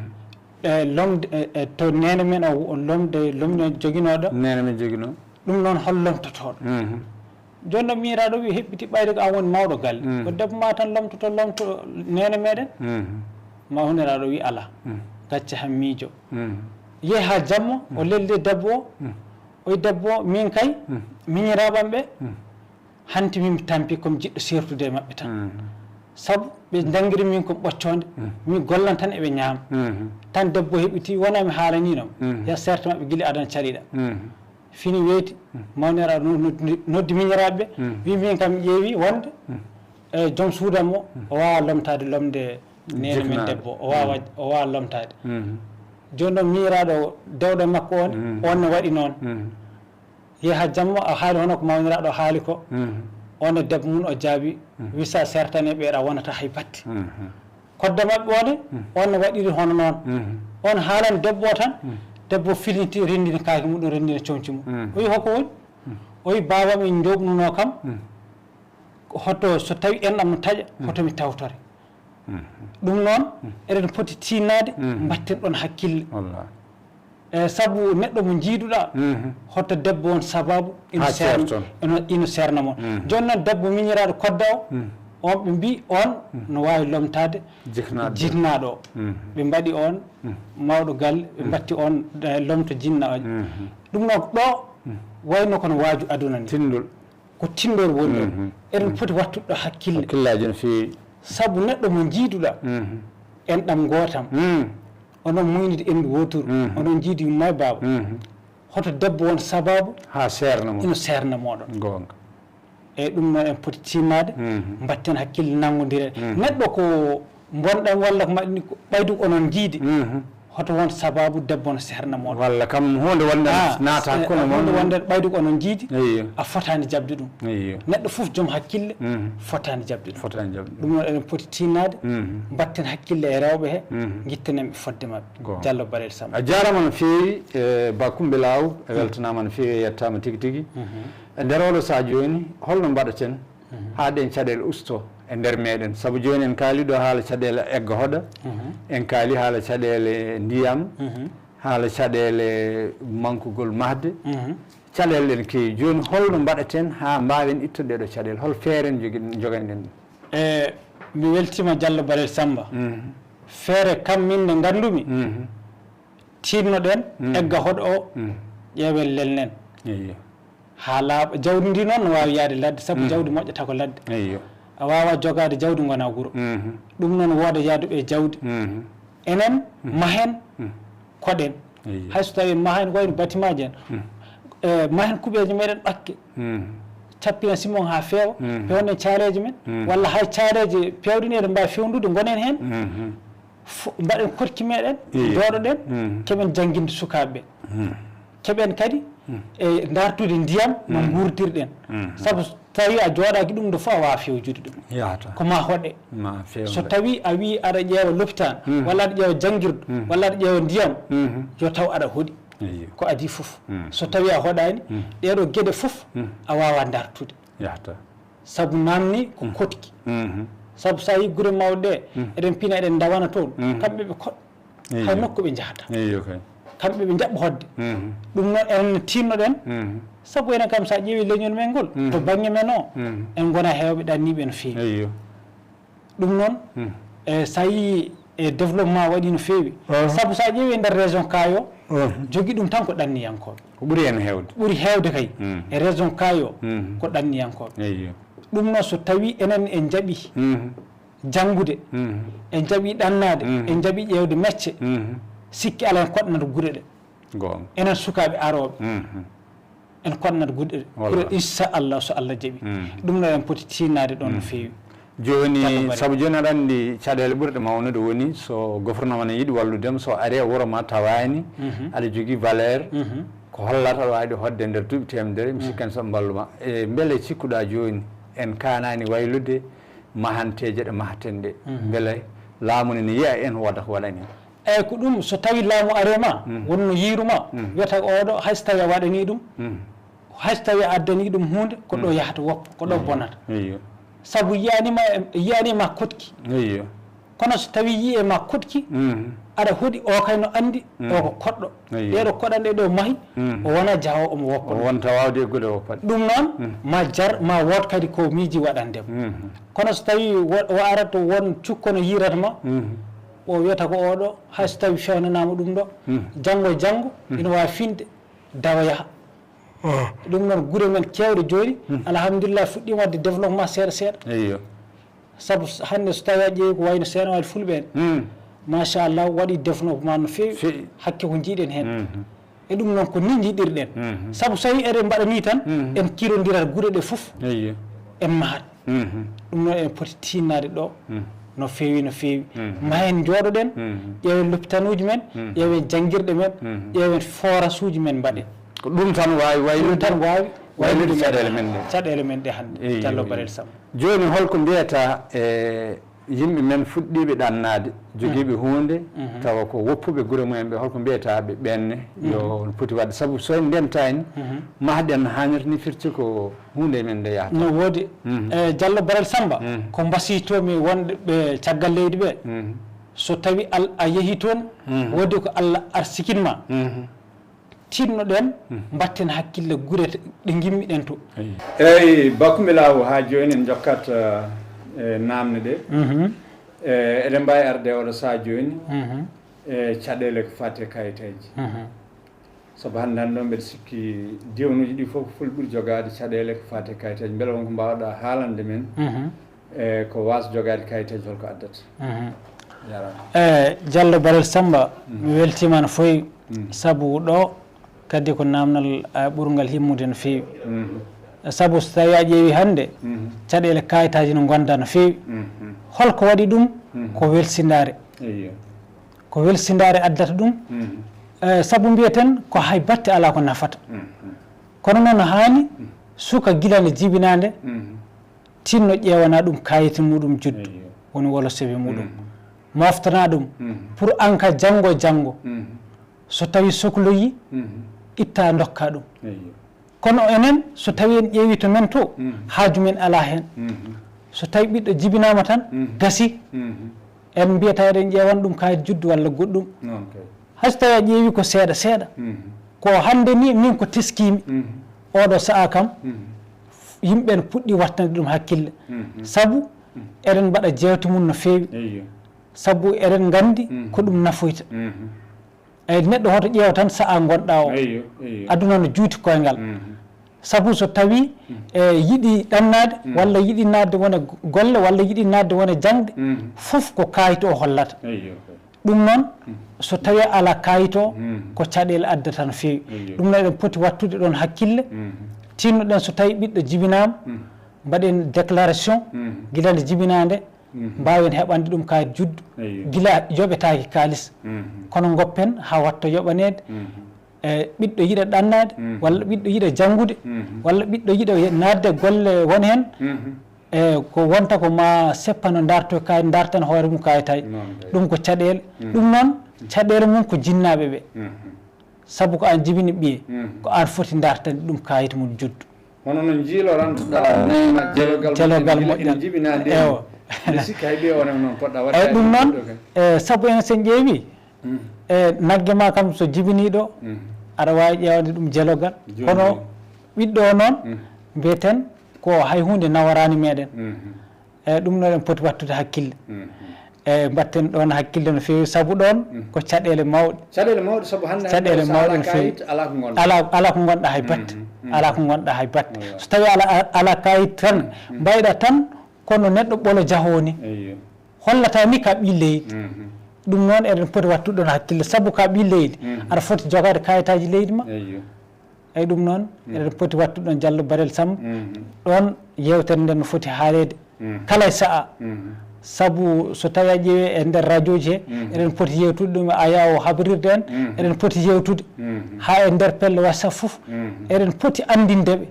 e lomde, e, e to neene men o, o lomde, lomde joginooɗo. Neene men joginoo. Ɗum noon hol lomtotooɗo? Mhm. Jooni noon miñiraaɗo wi heɓɓiti ɓayde ko an woni mawɗo galle. Mm. Ko debbo ma tan lomtoto, lomto neene meɗen? Mhm. Mawniraaɗo wi alaa. Mm. Gacce han miijo. Mm. Yehi haa jamma, o, mm, lelli debbo o. Mm. O wi debbo o, min kay, mm, miñiraaɓe am ɓe, mm, hanti min mi tampi ko mi jiɗɗo seertude e maɓɓe tan. Mm. Sabu ɓe, mm, njanngiri min ko ɓoccoonde, mm, min gollan tan eɓe ñaama. Mm. Tan debbo o heɓiti, wona mi haalanii no. Mm. Yo seerta maɓɓe gila adana caliɗa. Mm. Fini weeti, mm, mawniraaɗo no-, noddi, noddi miñiraaɓe ɓe, mm, wi min kam mi ƴeewi wonde, mm, e joom suudu am o, mm, o waawaa lomtaade lomde neene men debbo, o waawaa, mm, o waawaa lomtaade. Mm. Jooni noon miñiraaɗo dewɗo makko on, mm, on ne waɗi noon. Mm. Yehi haa jamma, o haali hono ko mawniraaɗo haali ko. Mm. On e debbo mum o jaabi, mm, wi so a seertanii ɓe, a wonataa hay batte. Mm. Kodde maɓɓe o ne, mm, on ne waɗiri hono noon. Mm. On haalani debbo o tan, mm, debbo o filinti, renndini kaake muɗum, renndini comci mum. Mm. O wi hoko woni? Mm. O wi baaba am en njooɓnunoo kam, mm, hoto so tawi enɗam no taƴa, mm, hoto mi tawtore. Ɗum noon, eɗen poti tiinnaade, mbaɗten ɗoon hakkille. E sabu neɗɗo mo njiiduɗaa, hoto debbo won sabaabu ina seerna, ina, ina seerna mo. Jooni noon, debbo miñiraaɗo kodda o, on ɓe mbii on no waawi lomtaade jiknaaɗo o. Ɓe mbaɗi on mawɗo galle, ɓe mbatti on, eh, lomto jinna o. Ɗum noon ɗo wayno kono waaju aduna ni. Tinndol. Ko tinndol woni ɗo. Eɗen poti wattude ɗo hakkille. Hakkillaaji no feewi. Sabu neɗɗo mo njiiduɗaa, en ɗam ngootam. Onon muynide endu wooturu, onon njiidi yumma e baaba. Hoto debbo won sabaabu haa seerna mo. Ina seerna mooɗon. Goonga. Eyi, ɗum noon en poti tiinnaade, mbaɗten hakkille, nanngondire. Neɗɗo ko mbonɗan walla ko maɗni ko ɓaydu onon njiidi. Hoto won sabaabu debbo no seerna mooɗon. Walla kam huunde wonde naata e, hakkunde e, mon. Huunde wonde ɓaydu ko onon njiidi, a fotaani jaɓde ɗum. Neɗɗo fof joom hakkille fotaani jaɓde ɗum. Fotaani jaɓde ɗum. Ɗum noon eɗen poti tiinnaade, mbaɗten hakkille e rewɓe he, ngitten en ɓe fodde maɓɓe. Goonga. Jallo Barel Samba. A jaaraama no feewi, e, Ba Kumba Laaw, a weltanaama no feewi, a yettaama tigi tigi. E nder oɗo sahaa jooni, holno mbaɗaten haa ɗeen caɗeele usto e nder meeɗen? Sabu jooni en kaali ɗo haala caɗeele egga hoɗa, en kaali haala caɗeele ndiyam, haala caɗeele mankugol mahde. Caɗeele ɗen keewi. Jooni holno mbaɗaten haa mbaawen ittude ɗee ɗo caɗeele? Hol feere njogi-, njoganɗen ɗum? E, mi weltiima Jallo Barel Samba. Feere kam min nde nganndumi, tiinnoɗen, egga hoɗo o, ƴeewen lelnen. Eeyyo. Haa laaɓa, jawdi ndi noon no waawi yahde ladde, sabu jawdi moƴƴata ko ladde. Eeyyo. A waawaa jogaade jawdi ngonaa guro. Ɗum noon wooda yahduɓe e jawdi. Enen, mahen, koɗen. Eeyyo. Hay so tawii en mahaani ko wayno bâtiment ji en. E, mahen kuɓeeje meɗen ɓakke. Cappina simon haa feewa, pewnen caaleeje men. Walla hay caaleeje peewɗe ni eɗen mbaawi fewndude, ngonen heen. Fo-, mbaɗen koɗki meɗen, jooɗoɗen, keɓen jannginde sukaaɓe ɓe. Keɓen kadi e ndartude ndiyam no nguurdirɗen. Sabu so tawii a jooɗaaki ɗum ɗo fof, a waawaa fewjude ɗum. Yahata. Ko ma hoɗe. Ma fewnde. So tawii a wii aɗa ƴeewa lopitaan, walla aɗa ƴeewa janngirdu, walla aɗa ƴeewa ndiyam, yo taw aɗa hoɗi. Eeyyo. Ko adii fof. So tawii a hoɗaani, ɗee ɗo geɗe fof a waawaa ndartude. Yahata. Sabu naamni ko koɗki. Sabu so a yii gure mawɗe ɗe, eɗen pina, eɗen ndawana toon, kamɓe ɓe koɗ-, hay nokku ɓe njahata. Eeyyo kay. Kamɓe ɓe njaɓɓa hoɗde. Ɗum noon enen no tiinnoɗen, sabu enen kam so a ƴeewi leñol men ngol, to bannge men o, en ngonaa heewɓe ɗanniiɓe no feewi. Eeyyo. Ɗum noon, e, so a yii e développement waɗi no feewi. Sabu so a ƴeewi e nder région Kaayo, jogi ɗum tan ko ɗanniyankooɓe. Ko ɓuri heen heewde. Ɓuri heewde kay. E région Kaayo, ko ɗanniyankooɓe. Eeyyo. Ɗum noon so tawii enen en njaɓi janngude, en njaɓi ɗannaade, en njaɓi ƴeewde mecce, sikki alaa en koɗnata gure ɗe. Goonga. Enen sukaaɓe arooɓe. En koɗnat guɗe, wallahi, gure, inchallah, so Allah jaɓi. Ɗum noon en poti tiinnaade ɗoon no feewi. Jooni, sabu jooni aɗa anndi caɗeele ɓurɗe mawnude woni so gouvernement ne yiɗi wallude ma, so ari e wuro ma tawaani aɗa jogii valeur, ko hollata aɗa waawi ɗo hoɗde nder duuɓi teemedere, mi sikkan so mballu ma. E mbele cikkuɗaa jooni en kaanaani waylude mahanteeje ɗe mahaten ɗe? Mbele laamu ne ne yiya en wooda ko waɗani? Eeyi, ko ɗum, so tawii laamu arii ma, wonno yiiru ma, wiyata ko oɗo, hay so tawii a waɗanii ɗum, hay so tawii a addanii ɗum huunde, ko ɗo yahata woppa, ko ɗo bonata. Eeyyo. Sabu yiyaani ma, yiyaani ma koɗki. Eeyyo. Kono so tawii yiyii ma koɗki, aɗa hoɗi, o kay no anndi, o ko koɗɗo. Eeyyo. Ɗee ɗo koɗanɗe ɗo mahi, o wona jahoowo omo woppa. O wonta waawde eggude woppa. Ɗum noon, ma jar, ma wood kadi ko miiji waɗande mo. Kono so tawii wo-, o arat won cukko no yiirata ma, o wiyata ko oɗo, hay so tawii feewnanaama ɗum ɗo, janngo e janngo, ina waawi finde, dawa yaha. Ɗum noon, gure men keewɗe jooni, alhamdulillah, fuɗɗiima waɗde développement seeɗa seeɗa. Eeyyo. Sabu s-, hannde so tawii a ƴeewi ko wayno Seeno Waali Fulɓe en, machallah, waɗi développement no feewi, hakke ko njiiɗen heen. E ɗum noon ko ni njiɗirɗen. Sabu so tawii eɗen mbaɗa ni tan, en kirondirat gure ɗe fof, en mahat. Ɗum noon en poti tiinnaade ɗo no feewi, no feewi. Ma en njooɗoɗen, ƴeewen lopitaanuuji men, ƴeewen janngirɗe men, ƴeewen forasuuji men mbaɗen. Ko ɗum tan waawi waylude, ɗum tan waawi waylude waylude caɗeele men ɗe. Caɗeele men ɗe hannde, Jallo Barel Sam. Jooni, holko mbiyata e Yimɓe men fuɗɗiiɓe ɗannaade, jogiiɓe huunde, tawa ko woppuɓe gure mumen ɓe, holko mbiyetaaɓe ɓenne, yo on poti waɗde? Sabu so en ndentaani, mahɗen haanirta ni firti ko huunde e men nde yahata. No woodi. E Jallo Barel Samba, ko mbasiytoomi wonde ɓe caggal leydi ɓe, so tawi al-, a yehi toon, woodi ko Allah arsikin ma. Tinnoɗen, mbatten hakkille gure ɗe ngimmiɗen to. Eyi, Bakumbilaawo, haa jooni en njokkat, eh, e naamne ɗe. Eh, eɗen mbaawi arde e oɗo sahaa jooni, e caɗeele ko faati e kayitaaji. Sabu hannde hannde o, mbeɗa sikki diiwanuuji ɗi fof ko Fulɓe ɓuri jogaade caɗeele ko faati e kayitaaji. Mbele won ko mbaawɗa haalande men? E ko waas jogaade kayitaaji, holko addata? Jarama. E Jallo Barel Samba, mi weltiima no feewi, sabu ɗo kadi ko naamnal, eh, ɓurngal himmude no feewi. Sabu so tawi a ƴeewi hannde, caɗeele kayitaaji no ngonda no feewi. Holko waɗi ɗum? Ko welsindaare. Eyyo. Ko welsindaare addata ɗum. Eh, sabu mbiyeten ko hay batte alaa ko nafata. Kono noon haani suka gila nde jibinaande, tinno ƴeewana ɗum kayit muɗum juddu, woni wolo sewi muɗum. Moftana ɗum pour en cas janngo janngo, so tawi sokloyi, itta ndokka ɗum. Kono enen, so tawi en ƴeewi to men to, haaju men alaa heen. So tawi ɓiɗɗo jibinaama tan, gasi. En mbiyata eɗen ƴeewan ɗum kayit juddu walla goɗɗum. Noon kay. Hay so tawi a ƴeewi ko seeɗa seeɗa. Ko hannde ni min ko teskiimi. Oɗo sahaa kam, yimɓe ne puɗɗi wattande ɗum hakkille. Sabu eɗen mbaɗa jeewte mum no feewi. Eyyo. Sabu eɗen nganndi ko ɗum nafoyta. Eyi, neɗɗo hoto ƴeew tan sahaa ngonɗa o. Eyyo, eyyo. Aduna no juuti koyngal. Sabu so tawi, e, yiɗi ɗannaade, walla yiɗi naatde wona golle, walla yiɗi naatde wona jaŋde, fof ko kayit o hollata. Eyyo. Ɗum noon, so tawi alaa kayit o, ko caɗeele addata no feewi. Eyyo. Ɗum noon eɗen poti wattude ɗoon hakkille. Tinnoɗen so tawi ɓiɗɗo jibinaama, mbaɗen déclaration, gila nde jibinaande, mbaawen heɓande ɗum kayit juddu. Eyyo. Gila yoɓetaake kaalis. Kono ngoppen haa watta yoɓaneede. E ɓiɗɗo yiɗa ɗannaade, walla ɓiɗɗo yiɗa janngude, walla ɓiɗɗo yiɗa naatde golle won heen. E ko wonta ko ma seppano ndarto kayit, ndartan hoore mum kayitaji. Noon kay. Ɗum ko caɗeele. Ɗum noon, caɗeele mum ko jinnaaɓe ɓe. Sabu ko aan jibini ɓiye, ko aan foti ndartande ɗum kayit mum juddu. Hono no njiilorantoɗaa neema jelogal, jelogal moƴƴal, moƴƴal. Ina jibinaa ndeen. Ewa. Mbiɗa sikki hay ɓiye o ne noon poɗɗa waɗde. Eyi, ɗum noon, e, sabu en sen ƴeewi, e, nagge ma kam so jibinii ɗo, aɗa waawi ƴeewande ɗum jelogal. Jooni. Kono ɓiɗɗo o noon, mbiyeten ko hay huunde naworaani meɗen. Eyi, ɗum noon en poti wattude hakkille. Eyi, mbatten ɗoon hakkille no feewi, sabu ɗoon ko caɗeele mawɗe. Caɗeele mawɗe, sabu hannde, hannde caɗeele mawɗe no feewi. Alaa ko ngonɗa. Alaa, alaa ko ngonɗa hay batte. Alaa ko ngonɗa hay batte. Eyyo. So tawii alaa, alaa kayit tan, mbayɗa tan kono neɗɗo ɓolo jahoo ni. Eyyo. Hollata ni ka ɓii leydi. Ɗum noon eɗen poti wattude ɗoon hakkille, sabu ka ɓii leydi, aɗa foti jogaade kayitaaji leydi ma. Eyyo. Eyi, ɗum noon, eɗen poti wattude ɗoon Jallo Barel Samb. Ɗoon yeewtere nden no foti haaleede kala e sa'a. Sabu so tawi a ƴeewi e nder rajooji he, eɗen poti yeewtude ɗum e ayaawo habrirde en, eɗen poti yeewtude haa e nder pelle WhatsApp fof, eɗen poti anndinde ɓe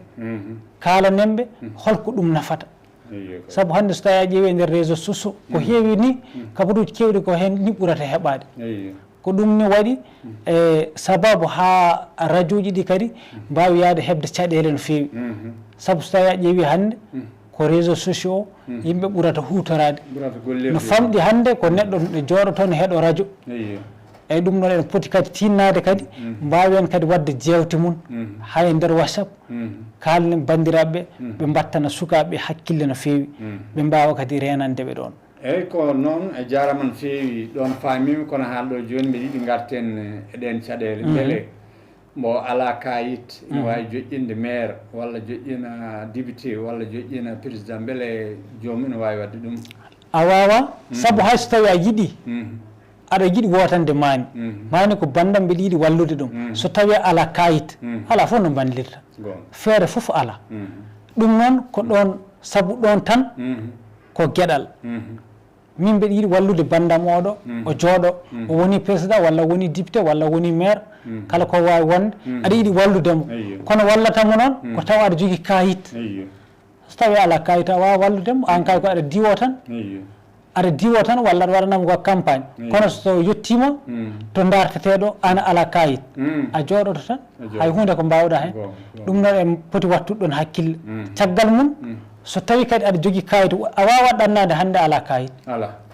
kaalanen ɓe holko ɗum nafata. Eyyo, kay. Sabu hannde so tawi a ƴeewi e nder réseaux sociaux, ko heewi ni, kabaruuji keewɗi ko heen ni ɓurata heɓaade. Eyyo. Ko ɗum ne waɗi, e, sababu haa rajooji ɗi kadi mbaawi yahde heɓde caɗeele no feewi. Sabu so tawi a ƴeewi hannde, ko réseaux sociaux yimɓe ɓurata huutoraade. Ɓurata gollirde. No famɗi hannde ko neɗɗo jooɗoto ne heɗo rajo. Eyyo. Eyi, ɗum noon eɗen poti kadi tinnaade kadi, mbaawen kadi waɗde jeewte mum, hay e nder WhatsApp, kaalnen banndiraaɓe ɓe, ɓe mbattana sukaaɓe hakkille no feewi, ɓe mbaawa kadi reenande ɓe ɗoon. Eyi, ko noon, a jaaraama no feewi. Ɗoon faamiimi, kono haa ɗo jooni mbeɗa yiɗi ngarten e ɗeen caɗeele. Mbele mbo alaa kaayit ina waawi joƴƴinde maire, walla joƴƴina député, walla joƴƴina président, mbele joomum ina waawi waɗde ɗum? A waawaa, sabu hay so tawii a yiɗi, aɗa yiɗi wootande maani. Maani ko banndam, mbeɗa yiɗi wallude ɗum. So tawii alaa kaayit, alaa fof no mballirta. Goonga. Feere fof alaa. Ɗum noon ko ɗoon, sabu ɗoon tan ko geɗal. Min mbeɗa yiɗi wallude banndam oɗo, o jooɗo, o woni président walla woni député walla woni maire, kala ko waawi wonde, aɗa yiɗi wallude mo. Eyyo. Kono wallata mo noon ko tawa aɗa jogii kaayit. Eyyo. So tawii alaa kaayit, a waawaa wallude mo, aan kay ko aɗa diwoo tan. Eyyo. aɗa diwo tan walla aɗa waɗanama ko campagne. Kono so yettiima to darteteeɗo, an a alaa kayit, a jooɗoto tan. Hay huunde ko mbaawɗaa heen. Ɗum noon en poti wattude ɗoon hakkille. Caggal mum, so tawi kadi aɗa jogii kayit, a waawaa ɗannaade hannde a alaa kayit.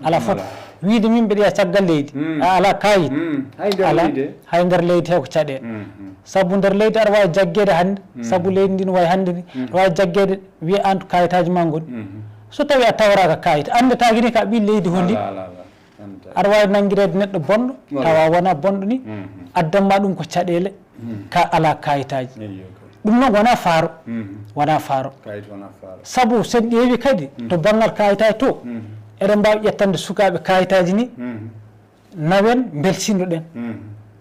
Alaa fof. Wiyde min mbeɗa yaha caggal leydi, a alaa kayit. Hay nder leydi. Hay nder leydi he ko caɗeele. Sabu nder leydi aɗa waawi jaggeede hannde, sabu leydi ndi no wayi hannde ni, aɗa waawi jaggeede, wiya an to kayitaaji ma ngoni. So tawi a tawraaka kayit, anndataake ni ka ɓii leydi hondi. Aɗa waawi nanngireede neɗɗo bonɗo, tawa wonaa bonɗo ni, addan ma ɗum ko caɗeele, ka alaa kayitaaji. Ɗum noon wonaa faaro, wonaa faaro. Sabu so en ƴeewi kadi to banngal kayitaaji to, eɗen mbaawi ƴettande sukaaɓe kayitaaji ni, nawen mbelsindoɗen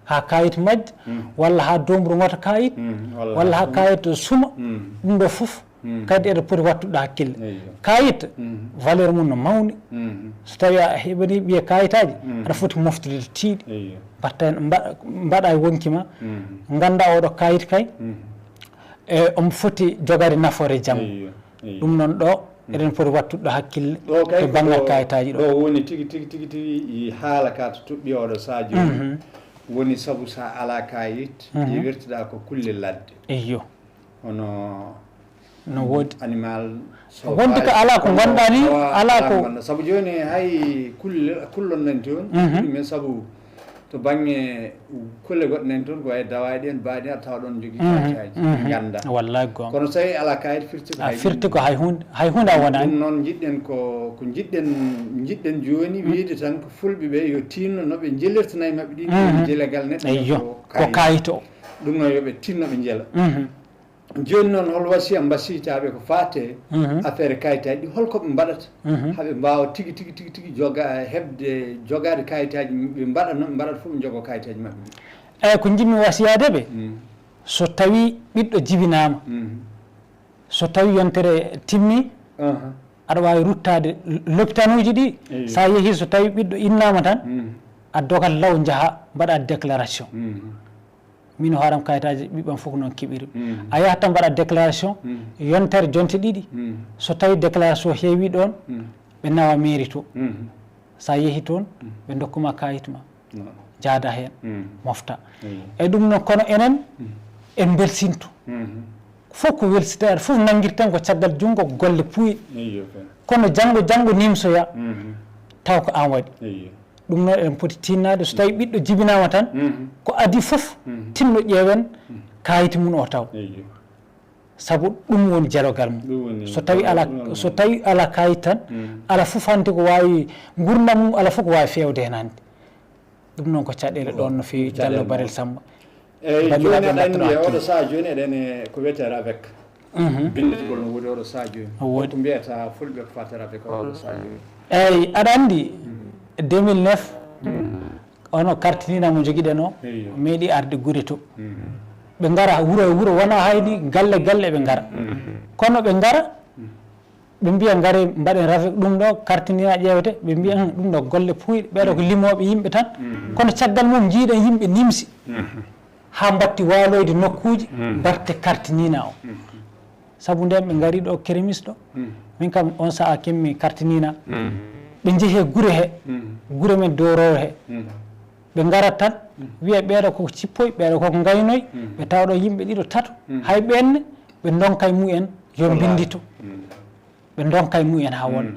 haa kayit majja, walla haa doomru ngota kayit, walla haa kayit suma, ɗum ɗo fof kadi eɗen poti wattude hakkille. Kayit, valeur mum no mawni. So tawi a heɓani ɓiye kayitaaji, aɗa foti moftude to tiiɗi. Mbaɗta heen, mba-, mbaɗa e wonki ma, ngannda oɗo kayit kay, e omo foti jogaade nafoore janngo. Ɗum noon ɗo, eɗen poti wattude ɗo hakkille e banngal kayitaaji ɗo. Ɗo woni tigi, tigi, tigi, tigi, i haala ka to toɓɓi oɗo saha jooni. Woni sabu sa alaa kayit, i wertiɗa ko kulle ladde. Eyyo. Hono no woodi. Animal. Wonde ko alaa ko ngonɗaa ni, alaa ko. Sabu jooni hay kulle, kullon nan toon, min sabu to bannge kulle goɗɗe nan toon, ko wayi dawaaɗi en, baaɗi en, a tawa ɗoon jogii kayitaaji, ngannda. Wallahi goonga. Kono so tawi alaa kayit, firti ko hay firti ko hay huunde, hay huunde a wonaani. Ɗum noon njiɗɗen ko, ko njiɗɗen, njiɗɗen jooni wiyde tan ko fulɓe ɓe yo tiinno no ɓe njellirta nayi maɓɓe ɗi, jelegal neɗɗo. Eyyo, ko kayit o. Ɗum noon yo ɓe tiinno ɓe njela. Jooni noon, hol wasiya mbasiytaaɓe ko faate affaire kayitaaji ɗi, hol ko ɓe mbaɗata haa ɓe mbaawa tigi, tigi, tigi, tigi joga, heɓde, jogaade kayitaaji, ɓe mbaɗa no ɓe mbaɗata fof, ɓe njogoo kayitaaji maɓɓe ɗi? Eeyi, ko njiɗmi wasiyaade ɓe, so tawi ɓiɗɗo jibinaama, so tawi yontere timmi, aɗa waawi ruttaade lopitaanuuji ɗi. Eyyo. So a yehii, so tawi ɓiɗɗo innaama tan, a dogat law, njaha mbaɗa déclaration. Min hoore am, kayitaaji ɓiɓɓe am fof ko noon keɓiri. A yahat tan mbaɗa déclaration, yontere jonte ɗiɗi. So tawi déclaration heewi ɗoon, ɓe nawa mairie to. So a yehi toon, ɓe ndokkuma kayit ma. Jaada heen, mofta. Eyyo. E ɗum noon, kono enen, en mbelsinto. Fof ko welsitaade, fof nanngirten ko caggal junngo, ko golle puuyɗe. Eyyo, kay. Kono janngo, janngo nimsoya, taw ko aan waɗi. Eyyo. Ɗum noon eɗen poti tiinnaade, so tawi ɓiɗɗo jibinaama tan, ko adii fof, tinno ƴeewen kaayiti mum o taw. Eyyo. Sabu ɗum woni jalogal mum. Ɗum woni so tawi ala, jalogal mum. So tawi ala kaayit tan, ala fof hannde ko waawi nguurndam mum, ala fof ko waawi feewde heen hannde. Ɗum noon ko caɗeele ɗoon no feewi, Diallo Barel Samba. Eeyi, jooni aɗa anndi e oɗo sahaa jooni eɗen e ko wiyetee ravec. Binnditgol no woodi oɗo sahaa jooni. No woodi. Ko mbiyata fulɓe ko fati ravec oɗo sahaa jooni. Eeyi, aɗa anndi, deux mille neuf, ono kartiniina mo njogiɗen o, eyyo, meeɗi arde gure to. Ɓe ngara wuro e wuro, wonaa hayni galle galle ɓe ngara. Kono ɓe ngara, ɓe mbiya, "Ngare, mbaɗen ravec ɗum ɗo, kartiniina ƴeewete." Ɓe mbiya, "Hum, ɗum ɗo golle puuyɗe, ɓeeɗo ko limooɓe yimɓe tan." Kono caggal mum, njiiɗen yimɓe nimsi, haa mbatti waaloyde nokkuuji, mbaɗte kartiniina o. Sabu ndeen ɓe ngari ɗo Keremis ɗo, min kam, on sahaa kemmi kartiniina. Ɓe njehi e gure he, gure men Doroore he. Ɓe ngarat tan, wiya, "Ɓeeɗo ko cippoy, ɓeeɗo ko ngaynoy." Ɓe tawa ɗo yimɓe ɗiɗo, tato, hay ɓeen ne, ɓe ndonka e mumen, yo mbinndito. Ɓe ndonka e mumen haa wona.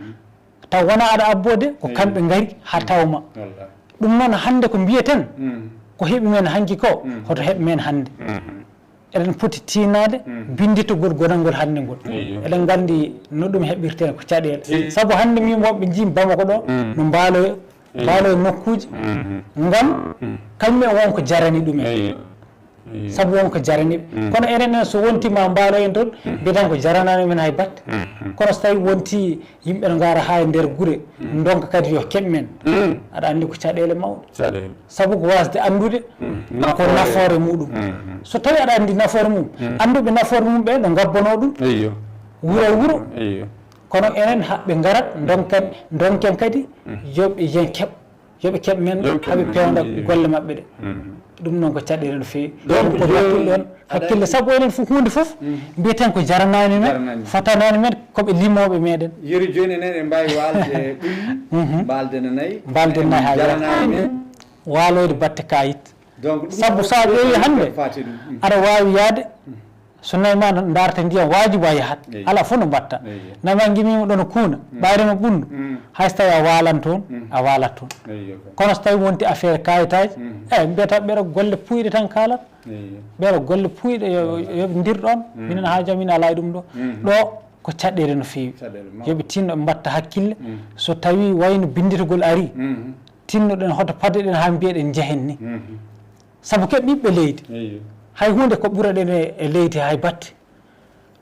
Taw wonaa aɗa abboo de, ko kamɓe ngari haa taw ma. Wallaahi. Ɗum noon, hannde ko mbiyeten, ko heɓi men hanki ko, hoto heɓ men hannde. Eɗen poti tiinaade binnditogol gonal ngol hannde ngol. Eɗen nganndi no ɗum heɓirtee ko caɗeele. Sabu hannde min woɓɓe njii Bamako ɗo, no mbaaloyo, mbaaloyo nokkuuji, ngam kañum en won ko jarani ɗum en. Sabu won ko jarani ɓe. Kono enen en, so wontii ma mbaalo en toon, mbiyaten ko jaranaani men hay batte. Kono so tawi wontii yimɓe no ngara haa e nder gure, ndonka kadi yo keɓ men. Aɗa anndi ko caɗeele mawɗe. Caɗeele. Sabu ko waasde anndude ko nafoore muɗum. So tawi aɗa anndi nafoore mum, annduɓe nafoore mum ɓe no ngabbanoo ɗum. Eyyo. Wuro e wuro. Eyyo. Kono enen haɓɓe ngarat, ndonken, ndonken kadi yo ɓe yen keɓ. Yo ɓe keɓ men, yo ɓe keɓ haa ɓe men, peewna golle maɓɓe ɗe. Mhm. Ɗum noon ko caɗeele no feewi. Donc, ko jooni battuɗo ɗoon hakkille, sabu enen fof, huunde fof, mhm, mbiyeten ko jaranaani men, jaranaani men, fotanaani men, ko ɓe limooɓe meɗen. Yeri jooni enen en mbaawi waalde ɓiy, mhm, mbaalde no nayi. Mbaalde no nayi haa jaranaani men. Waaloyde batte kaayit. Donc, ɗum sabu so a ƴeewi hannde, faati ɗum. Mm. Aɗa waawi yahde, mm, so nayi ma no ndaarta ndiyam, waajibu a yahat. Eyi. Alaa fof no mbaɗta. Eyi. Nayi ma ngimii mo ɗono kuuna, mm, ɓaari mo ɓunndu. Mm. Hay so tawii a waalan toon, mm, a waalat toon. Eyi, ok. Kono so tawii wonti affaire kayitaaji, mm, eyi, mbiyata ɓeɗo golle puuyɗe tan kaalat. Eyi. Ɓeɗo golle puuyɗe yo, eyi, yo ndir ɗoon. Mm. Minen haa jooni min alaa e ɗum ɗo. Mm. Ɗo ko caɗeele no feewi. Caɗeele mawɗe. Yo ɓe tinno ɓe mbaɗta hakkille. Mm. So tawii wayno binnditagol arii, mm, tinnoɗen hoto padeɗen haa mbiyeɗen njehen ni. Mhm. Sabu ke ɓiɓɓe leydi. Eyi. Hay huunde ko ɓuraɗen e, e leydi hay batte.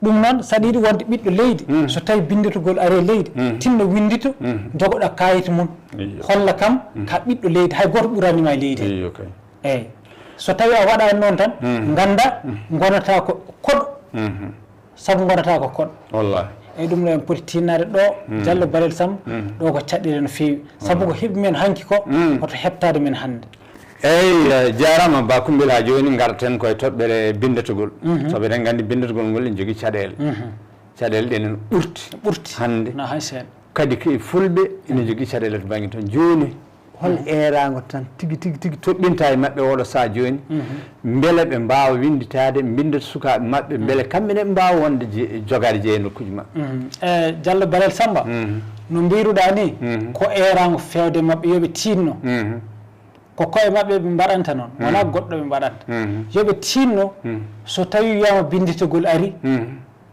Ɗum noon, saɗa yiɗi wonde ɓiɗɗo leydi, mhm, so tawi binnditagol ari e leydi, mhm, tinno winndito, mhm, jogoɗa kayit mum. Eyi. Holla kam, mhm, ka ɓiɗɗo leydi, hay gooto ɓurani ma e leydi. Eyi, ok. Eyi. So tawi a waɗaani noon tan, mhm, ngannda, mhm, ngonata ko koɗo. Mhm. Sabu ngonata ko koɗo. Wallahi. Eyi, ɗum ɗo en poti tinnaade ɗo, mm, Jallo Barel Samb, mm, ɗo ko caɗeele no feewi. Sabu ko, wallahi, heɓi men hanki ko, mm, hoto heɓtaade men hannde. Eyi, eh, jaaraama Ba Kumbel, haa jooni ngarten koye toɓɓere binndetagol. Mhm. Sabu eɗen nganndi binndetagol ngol ene jogii caɗeele. Mhm. Caɗeele ɗe enen ɓurti. Ɓurti. Hannde. Na hay seeɗa. Kadi ko e fulɓe ene jogii caɗeele to bannge toon. Jooni, hol, mm, eeraango tan tigi, tigi, tigi toɗɗinta e maɓɓe ooɗo sahaa jooni? Mhm. Mbele ɓe mbaawa winnditaade, mbinnda sukaaɓe maɓɓe, mm, mbele kamɓe ne ɓe mbaawa wonde je-, jogaade jeeya e nokkuuji maɓɓe? Mhm. E Jallo Barel Samba, mhm, no mbiruɗaa ni, mhm, ko eeraango feewde maɓɓe, yo ɓe tiinno. Mhm. Ko koye maɓɓe ɓe mbaɗanta noon, mhm, wonaa goɗɗo ɓe mbaɗanta. Mhm. Yo ɓe tiinno, mhm, so tawi wiyaama binnditagol ari, mhm,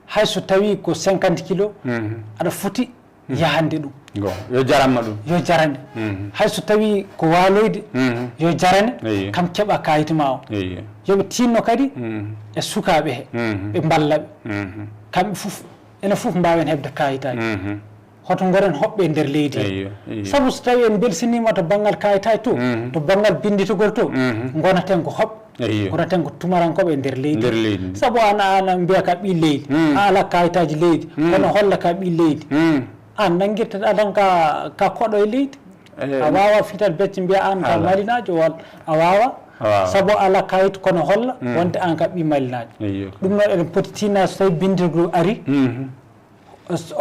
hay so tawi ko cinquante kilo, mhm, aɗa foti, mhm, yahande ɗum. Go, yo jaranma ɗum. Yo jarane. Mhm. Hay so tawi ko waaloyde, mhm, yo jarane, eyi, kam keɓa kayit ma o. Eyi. Yo ɓe tiinno kadi, mhm, e sukaaɓe he, mhm, ɓe mballa ɓe. Mhm. Kamɓe fof, enen fof mbaawen heɓde kayitaaji. Mhm. Hoto ngoren hoɓɓe e nder leydi he. Eyi, eyi. Sabu so tawi en mbelsiniima to banngal kayitaaji to, mhm, to banngal binnditagol to, mhm, ngonaten ko hoɓɓe. Eyi. Kono tan ko tumarankooɓe e nder leydi. Nder leydi. Sabu aan, aan mbiya ka ɓii leydi. Mm. A alaa kayitaaji leydi. Mm. Kono holla ka ɓii leydi. Mm. Aan nanngirta adan ka, ka koɗo e leydi. Eh, a waawaa fital becce mbiya aan ka, alaa, malinaajo walla a waawaa. A waawaa. Sabu alaa kayit kono holla, mm, wonde aan ka ɓii malinaajo. Eyi. Ɗum noon eɗen poti tinnaade so tawi binnditagol ari. Mhm.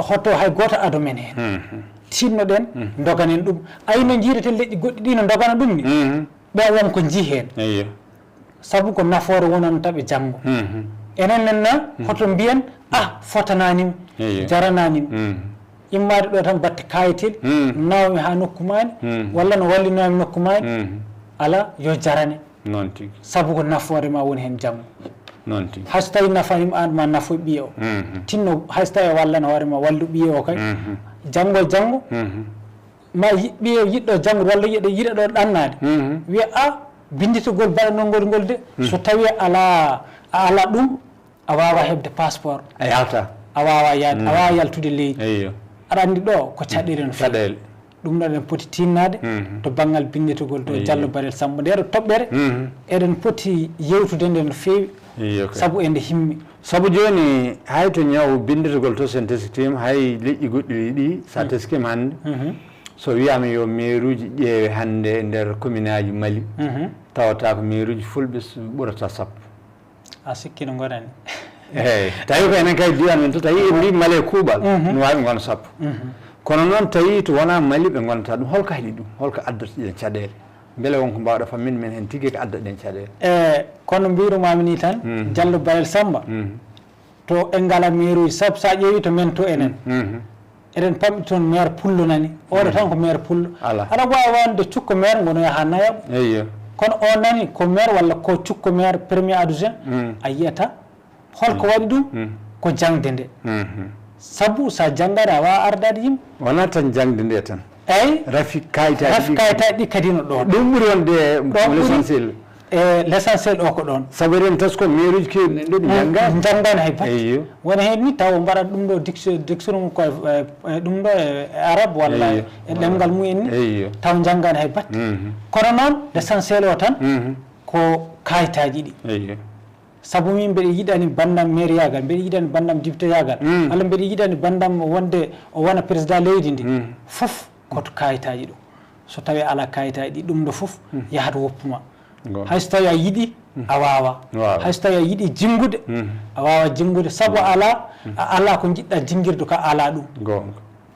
Hoto hay gooto ado men heen. Mhm. Tinnoɗen, mhm, ndoganen ɗum. Ayi no njiireten leƴƴi goɗɗi ɗi no ndogana ɗum ni? Mhm. Ɓe won ko njii heen. Eyi. Sabu ko nafoore wonanta ɓe janngo. Mhm. Enen nen na, mhm, hoto mbiyen, ah, fotanaani mi, eyi, jaranaani mi. Mhm. Immaade ɗo tan batte kayitaaji, mhm, nawmi haa nokku maani, mhm, walla no wallinoomi nokku maani, mhm, alaa, yo jarane. Noon tigi. Sabu ko nafoore ma woni heen janngo. Noon tigi. Hay so tawii nafaani ma aan, ma nafo ɓiye o. Mhm. Tinno, hay so tawii a wallan hoore ma, wallu ɓiye o kay. Mhm. Janngo e janngo, mhm, ma yi-, ɓiye yiɗɗo janngude walla yiɗa, yiɗa ɗo ɗannaade. Mhm. Wiya, a, binnditagol baɗanol ngol ngol de, mhm, so tawii alaa, a alaa ɗum, a waawaa heɓde passeport. A yalta. A waawaa yahde, a, mhm, waawaa yaltude leydi. Eyyo. Aɗa anndi ɗo ko caɗeele no feewi. Caɗeele. Ɗum ɗon eɗen poti tinnaade, mhm, to banngal binnditagol to, eyyo, Jallo Barel Sambo. Nde ɗo toɓɓere, mhm, eɗen poti yewtude nde no feewi, eyyo, kay, sabu ende himmi. Sabu jooni, hay to ñaw binnditagol to, so en teskitiima, hay leƴƴi goɗɗi ɗi, so a, mhm, teskiima hannde, mhm, so wiyaama yo meeruuji ƴeewe hannde e nder kominaaji Mali, mhm, tawata ko meeruuji fulɓe s-, ɓurata sappo. A sikki no ngonani. Eeyi, tawi ko enen kay diiwaan men to, tawi en mbii Mali e kuuɓal, mhm, no waawi ngona sappo. Mhm. Kono noon, tawi to wonaa Mali ɓe ngonata ɗum, holko haɗi ɗum? Holko addata ɗen caɗeele? Mbele won ko mbaawɗa fammin men heen tigi ko addata ɗen caɗeele? E, kono mbiirumaami ni tan, mhm, Jallo Bayel Samba, mhm, to en ngala meeruuji, sabu so a ƴeewi to men to enen, mhm, eɗen pamɗi toon maire pullo nani. Oɗo, mm, tan ko maire pullo. Alaa. Aɗa waawi wonde cukko maire ngonoya haa nayaɓo. Eyyo. Kono o nani ko maire walla ko cukko maire premier adjoint, mm, a yiyata. Holko, mm, waɗi ɗum? Mm. Ko jaŋde nde. Mhm. Sabu so a janngaani a waawaa ardaade yimɓe. Wonaa tan jaŋde nde tan. Eyi. Rafi kayitaaji, rafi ɗi, kayitaaji ɗi kadi no ɗoon. Ɗum ɓuri wonde, ɗoon ɓuri, l'essentiel. E l'essentiel o ko ɗoon. Sabu eɗen taskoo meeruuji keewɗi ɗi, mm, njanngaani. Njanngaani hay batte. Eyyo. Wona heen ni taw mbaɗat ɗum ɗo dictio-, dictionnaire mum ko e, e, e ɗum ɗo e, e arabe walla, eyyo, e ɗemngal mum en ni. Eyyo. Taw njanngaani hay batte. Mhm. Kono noon, l'essentiel o tan, mhm, ko kayitaaji ɗi. Eyyo. Sabu min mbeɗa yiɗani banndam maireyaagal, mbeɗa yiɗani banndam députéyaagal, mm, walla mbeɗa yiɗani banndam wonde o wona président leydi ndi. Mm. Fof ko to kayitaaji ɗum. So tawii alaa kayitaaji ɗi, ɗum ɗo fof yahat woppu ma. Hay so tawii a yiɗi, a waawaa. Hay so tawii a yiɗi jinngude, a waawaa jinngude. Sabu a alaa, a alaa ko njiɗɗaa jinngirde ko a alaa ɗum.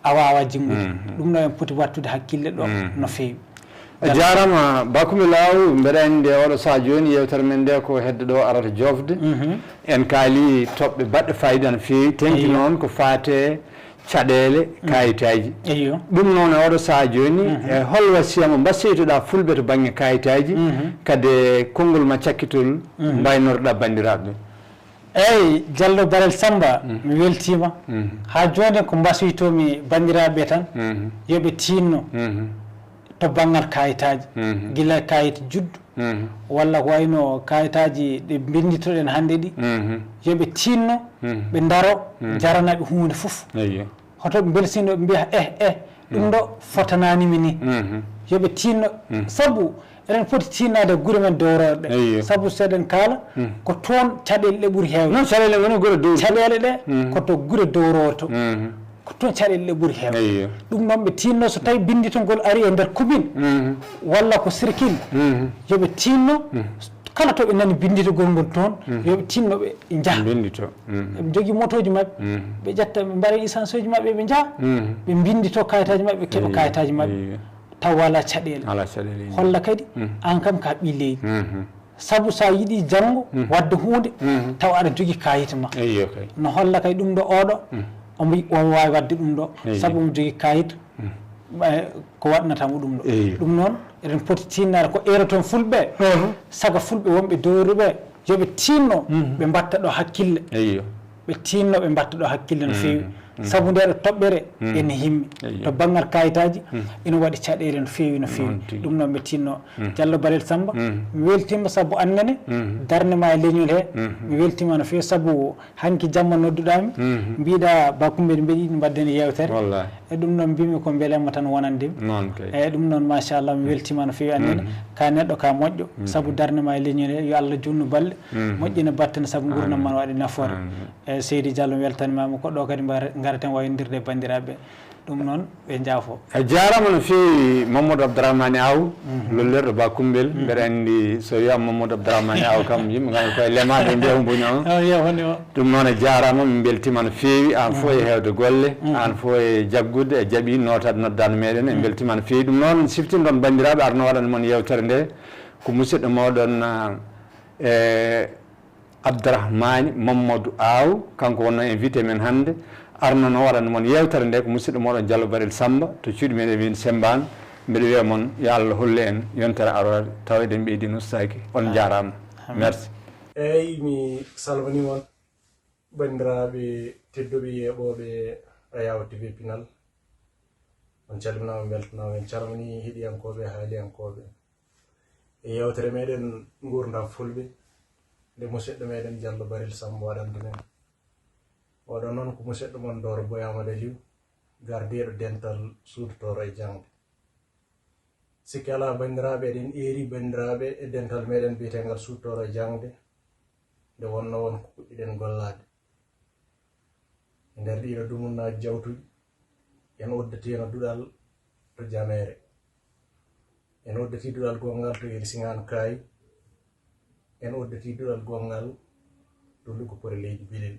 A waawaa jinngude. Ɗum ɗo en poti waɗtude hakkille ɗo no feewi. A jaaraama, Ba Kumba Laaw. Mbeɗa anndi e oɗo sahaa jooni yeewtere men nde ko hedde ɗo arata joofde. En kaali toɓɓe baɗɗe faayiida no feewi, teŋti noon ko faate caɗeele kayitaaji. Ɗum noon e oɗo sahaa jooni, e hol wasiya mo mbasoytoɗaa fulɓe to bannge kayitaaji, kadi konngol ma cakkitol mbaynorɗaa banndiraaɓe? Eey, Jallo Barel Sammba, mi weltiima. Haa jooni ko mbasoytoo-mi banndiraaɓe tan, yo ɓe tiinno to banngal kayitaaji, gila kayit juddu, walla ko wayno kayitaaji ɗi mbinnditoɗen hannde ɗi, yo ɓe tiinno, ɓe ndaro, jarana ɓe huunde fof. Hoto ɓe mbelsinoo, ɓe mbiya, "Eh, eh, ɗum ɗo fotanaani mi ni." Yo ɓe tiinno, sabu eɗen poti tiinnaade gure men dowroore ɗe. Sabu so eɗen kaala, ko toon caɗeele ɗe ɓuri heewde. Non, caɗeele ngoni gure dowroore. Caɗeele ɗe ko to gure dowroore to. Ko toon caɗeele ɗe ɓuri heewde. Ɗum noon ɓe tiinno, so tawi binnditagol ari e nder commune, walla ko sirkil, yo ɓe tiinno, kala to ɓe nani binnditagol ngol toon, yo ɓe tiinno ɓe njaha. Binndito. Eɓe njogii motooji maɓɓe, ɓe ƴetta, ɓe mbaɗa essence uji maɓɓe, ɓe njaha, ɓe mbinndito kayitaaji maɓɓe, ɓe keɓa kayitaaji maɓɓe, taw alaa caɗeele. Alaa caɗeele. Holla kadi, aan kam ko a ɓii leydi. Sabu so a yiɗi janngo waɗde huunde, taw aɗa jogii kayit ma. No holla kay ɗum ɗo oɗo, omo, omo waawi waɗde ɗum ɗo, sabu omo jogii kayit, eh, ko waɗnata mo ɗum ɗo. Ɗum noon, eɗen poti tiinnaade ko eero toon fulɓe, saka fulɓe wonɓe dowruɓe, yo ɓe tiinno, ɓe mbatta ɗo hakkille. Ɓe tiinno, ɓe mbatta ɗo hakkille no feewi. Sabu nde ɗo toɓɓere ene himmi. To banngal kayitaaji, ina waɗi caɗeele no feewi, no feewi. Ɗum noon ɓe tiinno. Jallo Barel Sammba, mi weltiima sabu aan nene, darnde ma e leñol he, mi weltiima no feewi sabu hanki jamma nodduɗaa mi, mbiɗa Ba Kumba, mbeɗa yiɗi mbaɗden yeewtere. E ɗum noon mbimi ko mbelema tan wonande mi. Noon kay. E ɗum noon, machallah, mi weltiima no feewi aan nene. Ka neɗɗo ka moƴƴo, sabu darnde ma e leñol he, yo Allah juutnu balɗe, moƴƴina battane sabu nguurndam ma waɗa nafoore. E Seydi Jallo, mi weltaniima ma, ko ɗo kadi mbar-, ngaraten waynodirde e banndiraaɓe. Ɗum noon, ɓe njaafo. A jaaraama no feewi, Mamadou Abdourahmane Aw, lollirɗo Ba Kumbel. Mbeɗa anndi so wiyaama Mamadou Abdourahmane Aw kam, yimɓe ngal koye lemaade mbiya humbuño on. Ɗum noon, a jaaraama, min mbeltiima no feewi, aan fof e heewde golle, aan fof e jaggude, e jaɓi nootaade noddaandu meeɗen, en mbeltiima no feewi. Ɗum noon, siftinɗon banndiraaɓe, arno waɗan mon yeewtere nde, ko musidɗo mooɗon, ah, e Abdourahmane Mamadou Aw, kanko wonno invité men hannde, arnono waɗande mon yeewtere nde ko musidɗo mooɗon Diallo Barel Samba to cuuɗi men e min Sembaan. Mbeɗa wiya mon yo Allah hollu en yontere aroore tawa eɗen ɓeydi nustaaki. On njaaraama. Merci. Eeyi, mi salminiima on, banndiraaɓe tedduɓe yeeɓooɓe Ayaw T V Pinal. On calminaama, mbeltanaama, en calminii heɗiyankooɓe, haaliyankooɓe. E yeewtere meɗen Nguurndam Fulɓe, nde musidɗo meɗen Diallo Barel Samb waɗanta men. Oɗo noon ko musidɗo mon Dooro Boy Amadou Aliou, gardiiɗo dental suudu tooro e jaŋde. Sikke alaa, banndiraaɓe, eɗen eeri banndiraaɓe e dental meɗen biyeteengal suudu tooro e jaŋde, nde wonnoo won ko puɗɗiɗen gollaade. E nder ɗiɗo dumunnaaji jawtuɗi, en udditiino duɗal to Jameere. En udditii duɗal gonngal to Iri Siŋaan Kaay. En udditii duɗal gonngal to Lugo Pore Leydi Bilel.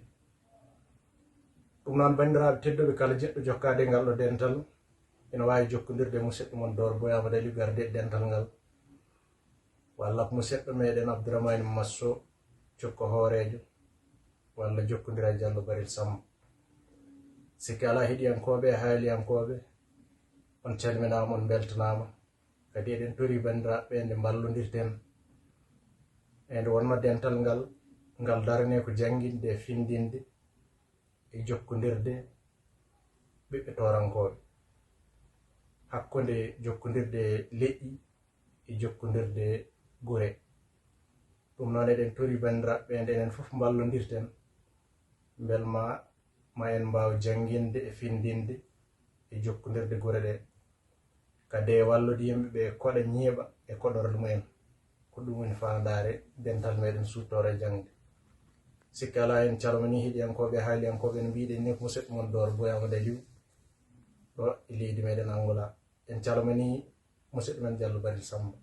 Ɗum noon, banndiraaɓe tedduɓe, kala jiɗɗo jokkaade ngal ɗo dental, ina waawi jokkondirde e musidɗo mon Dooro Boy Amadou Aliou, gardiiɗo dental ngal. Walla ko musidɗo meɗen Abdourahmane Masso, cukko hooreejo, walla jokkondira e Diallo Barel Samb. Sikke alaa, heɗiyankooɓe e haaliyankooɓe, on calminaama, on mbeltanaama. Kadi eɗen tori banndiraaɓe ɓe nde mballondirten. E nde wonnoo dental ngal, ngal daranee ko jannginde e finndinde e jokkondirde ɓiɓɓe toorankooɓe, hakkunde jokkondirde leƴƴi e jokkondirde gure. Ɗum noon, eɗen tori banndiraaɓe ɓe nde enen fof mballondirten, mbel ma, ma en mbaaw jannginde e finndinde e jokkondirde gure ɗe. Kadi e wallude yimɓe ɓe koɗa ñiiɓa e koɗorɗe mumen. Ko ɗum woni faandaare dental meɗen suudu tooro e jaŋde. Sikke alaa, en calminii heɗiyankooɓe e haaliyankooɓe, no mbiɗen ni, ko musidɗo mon Dooro Boy Amadou Aliou, ɗo e leydi meɗen Angola. En calminii Musidɗo men Diallo Bari Samba.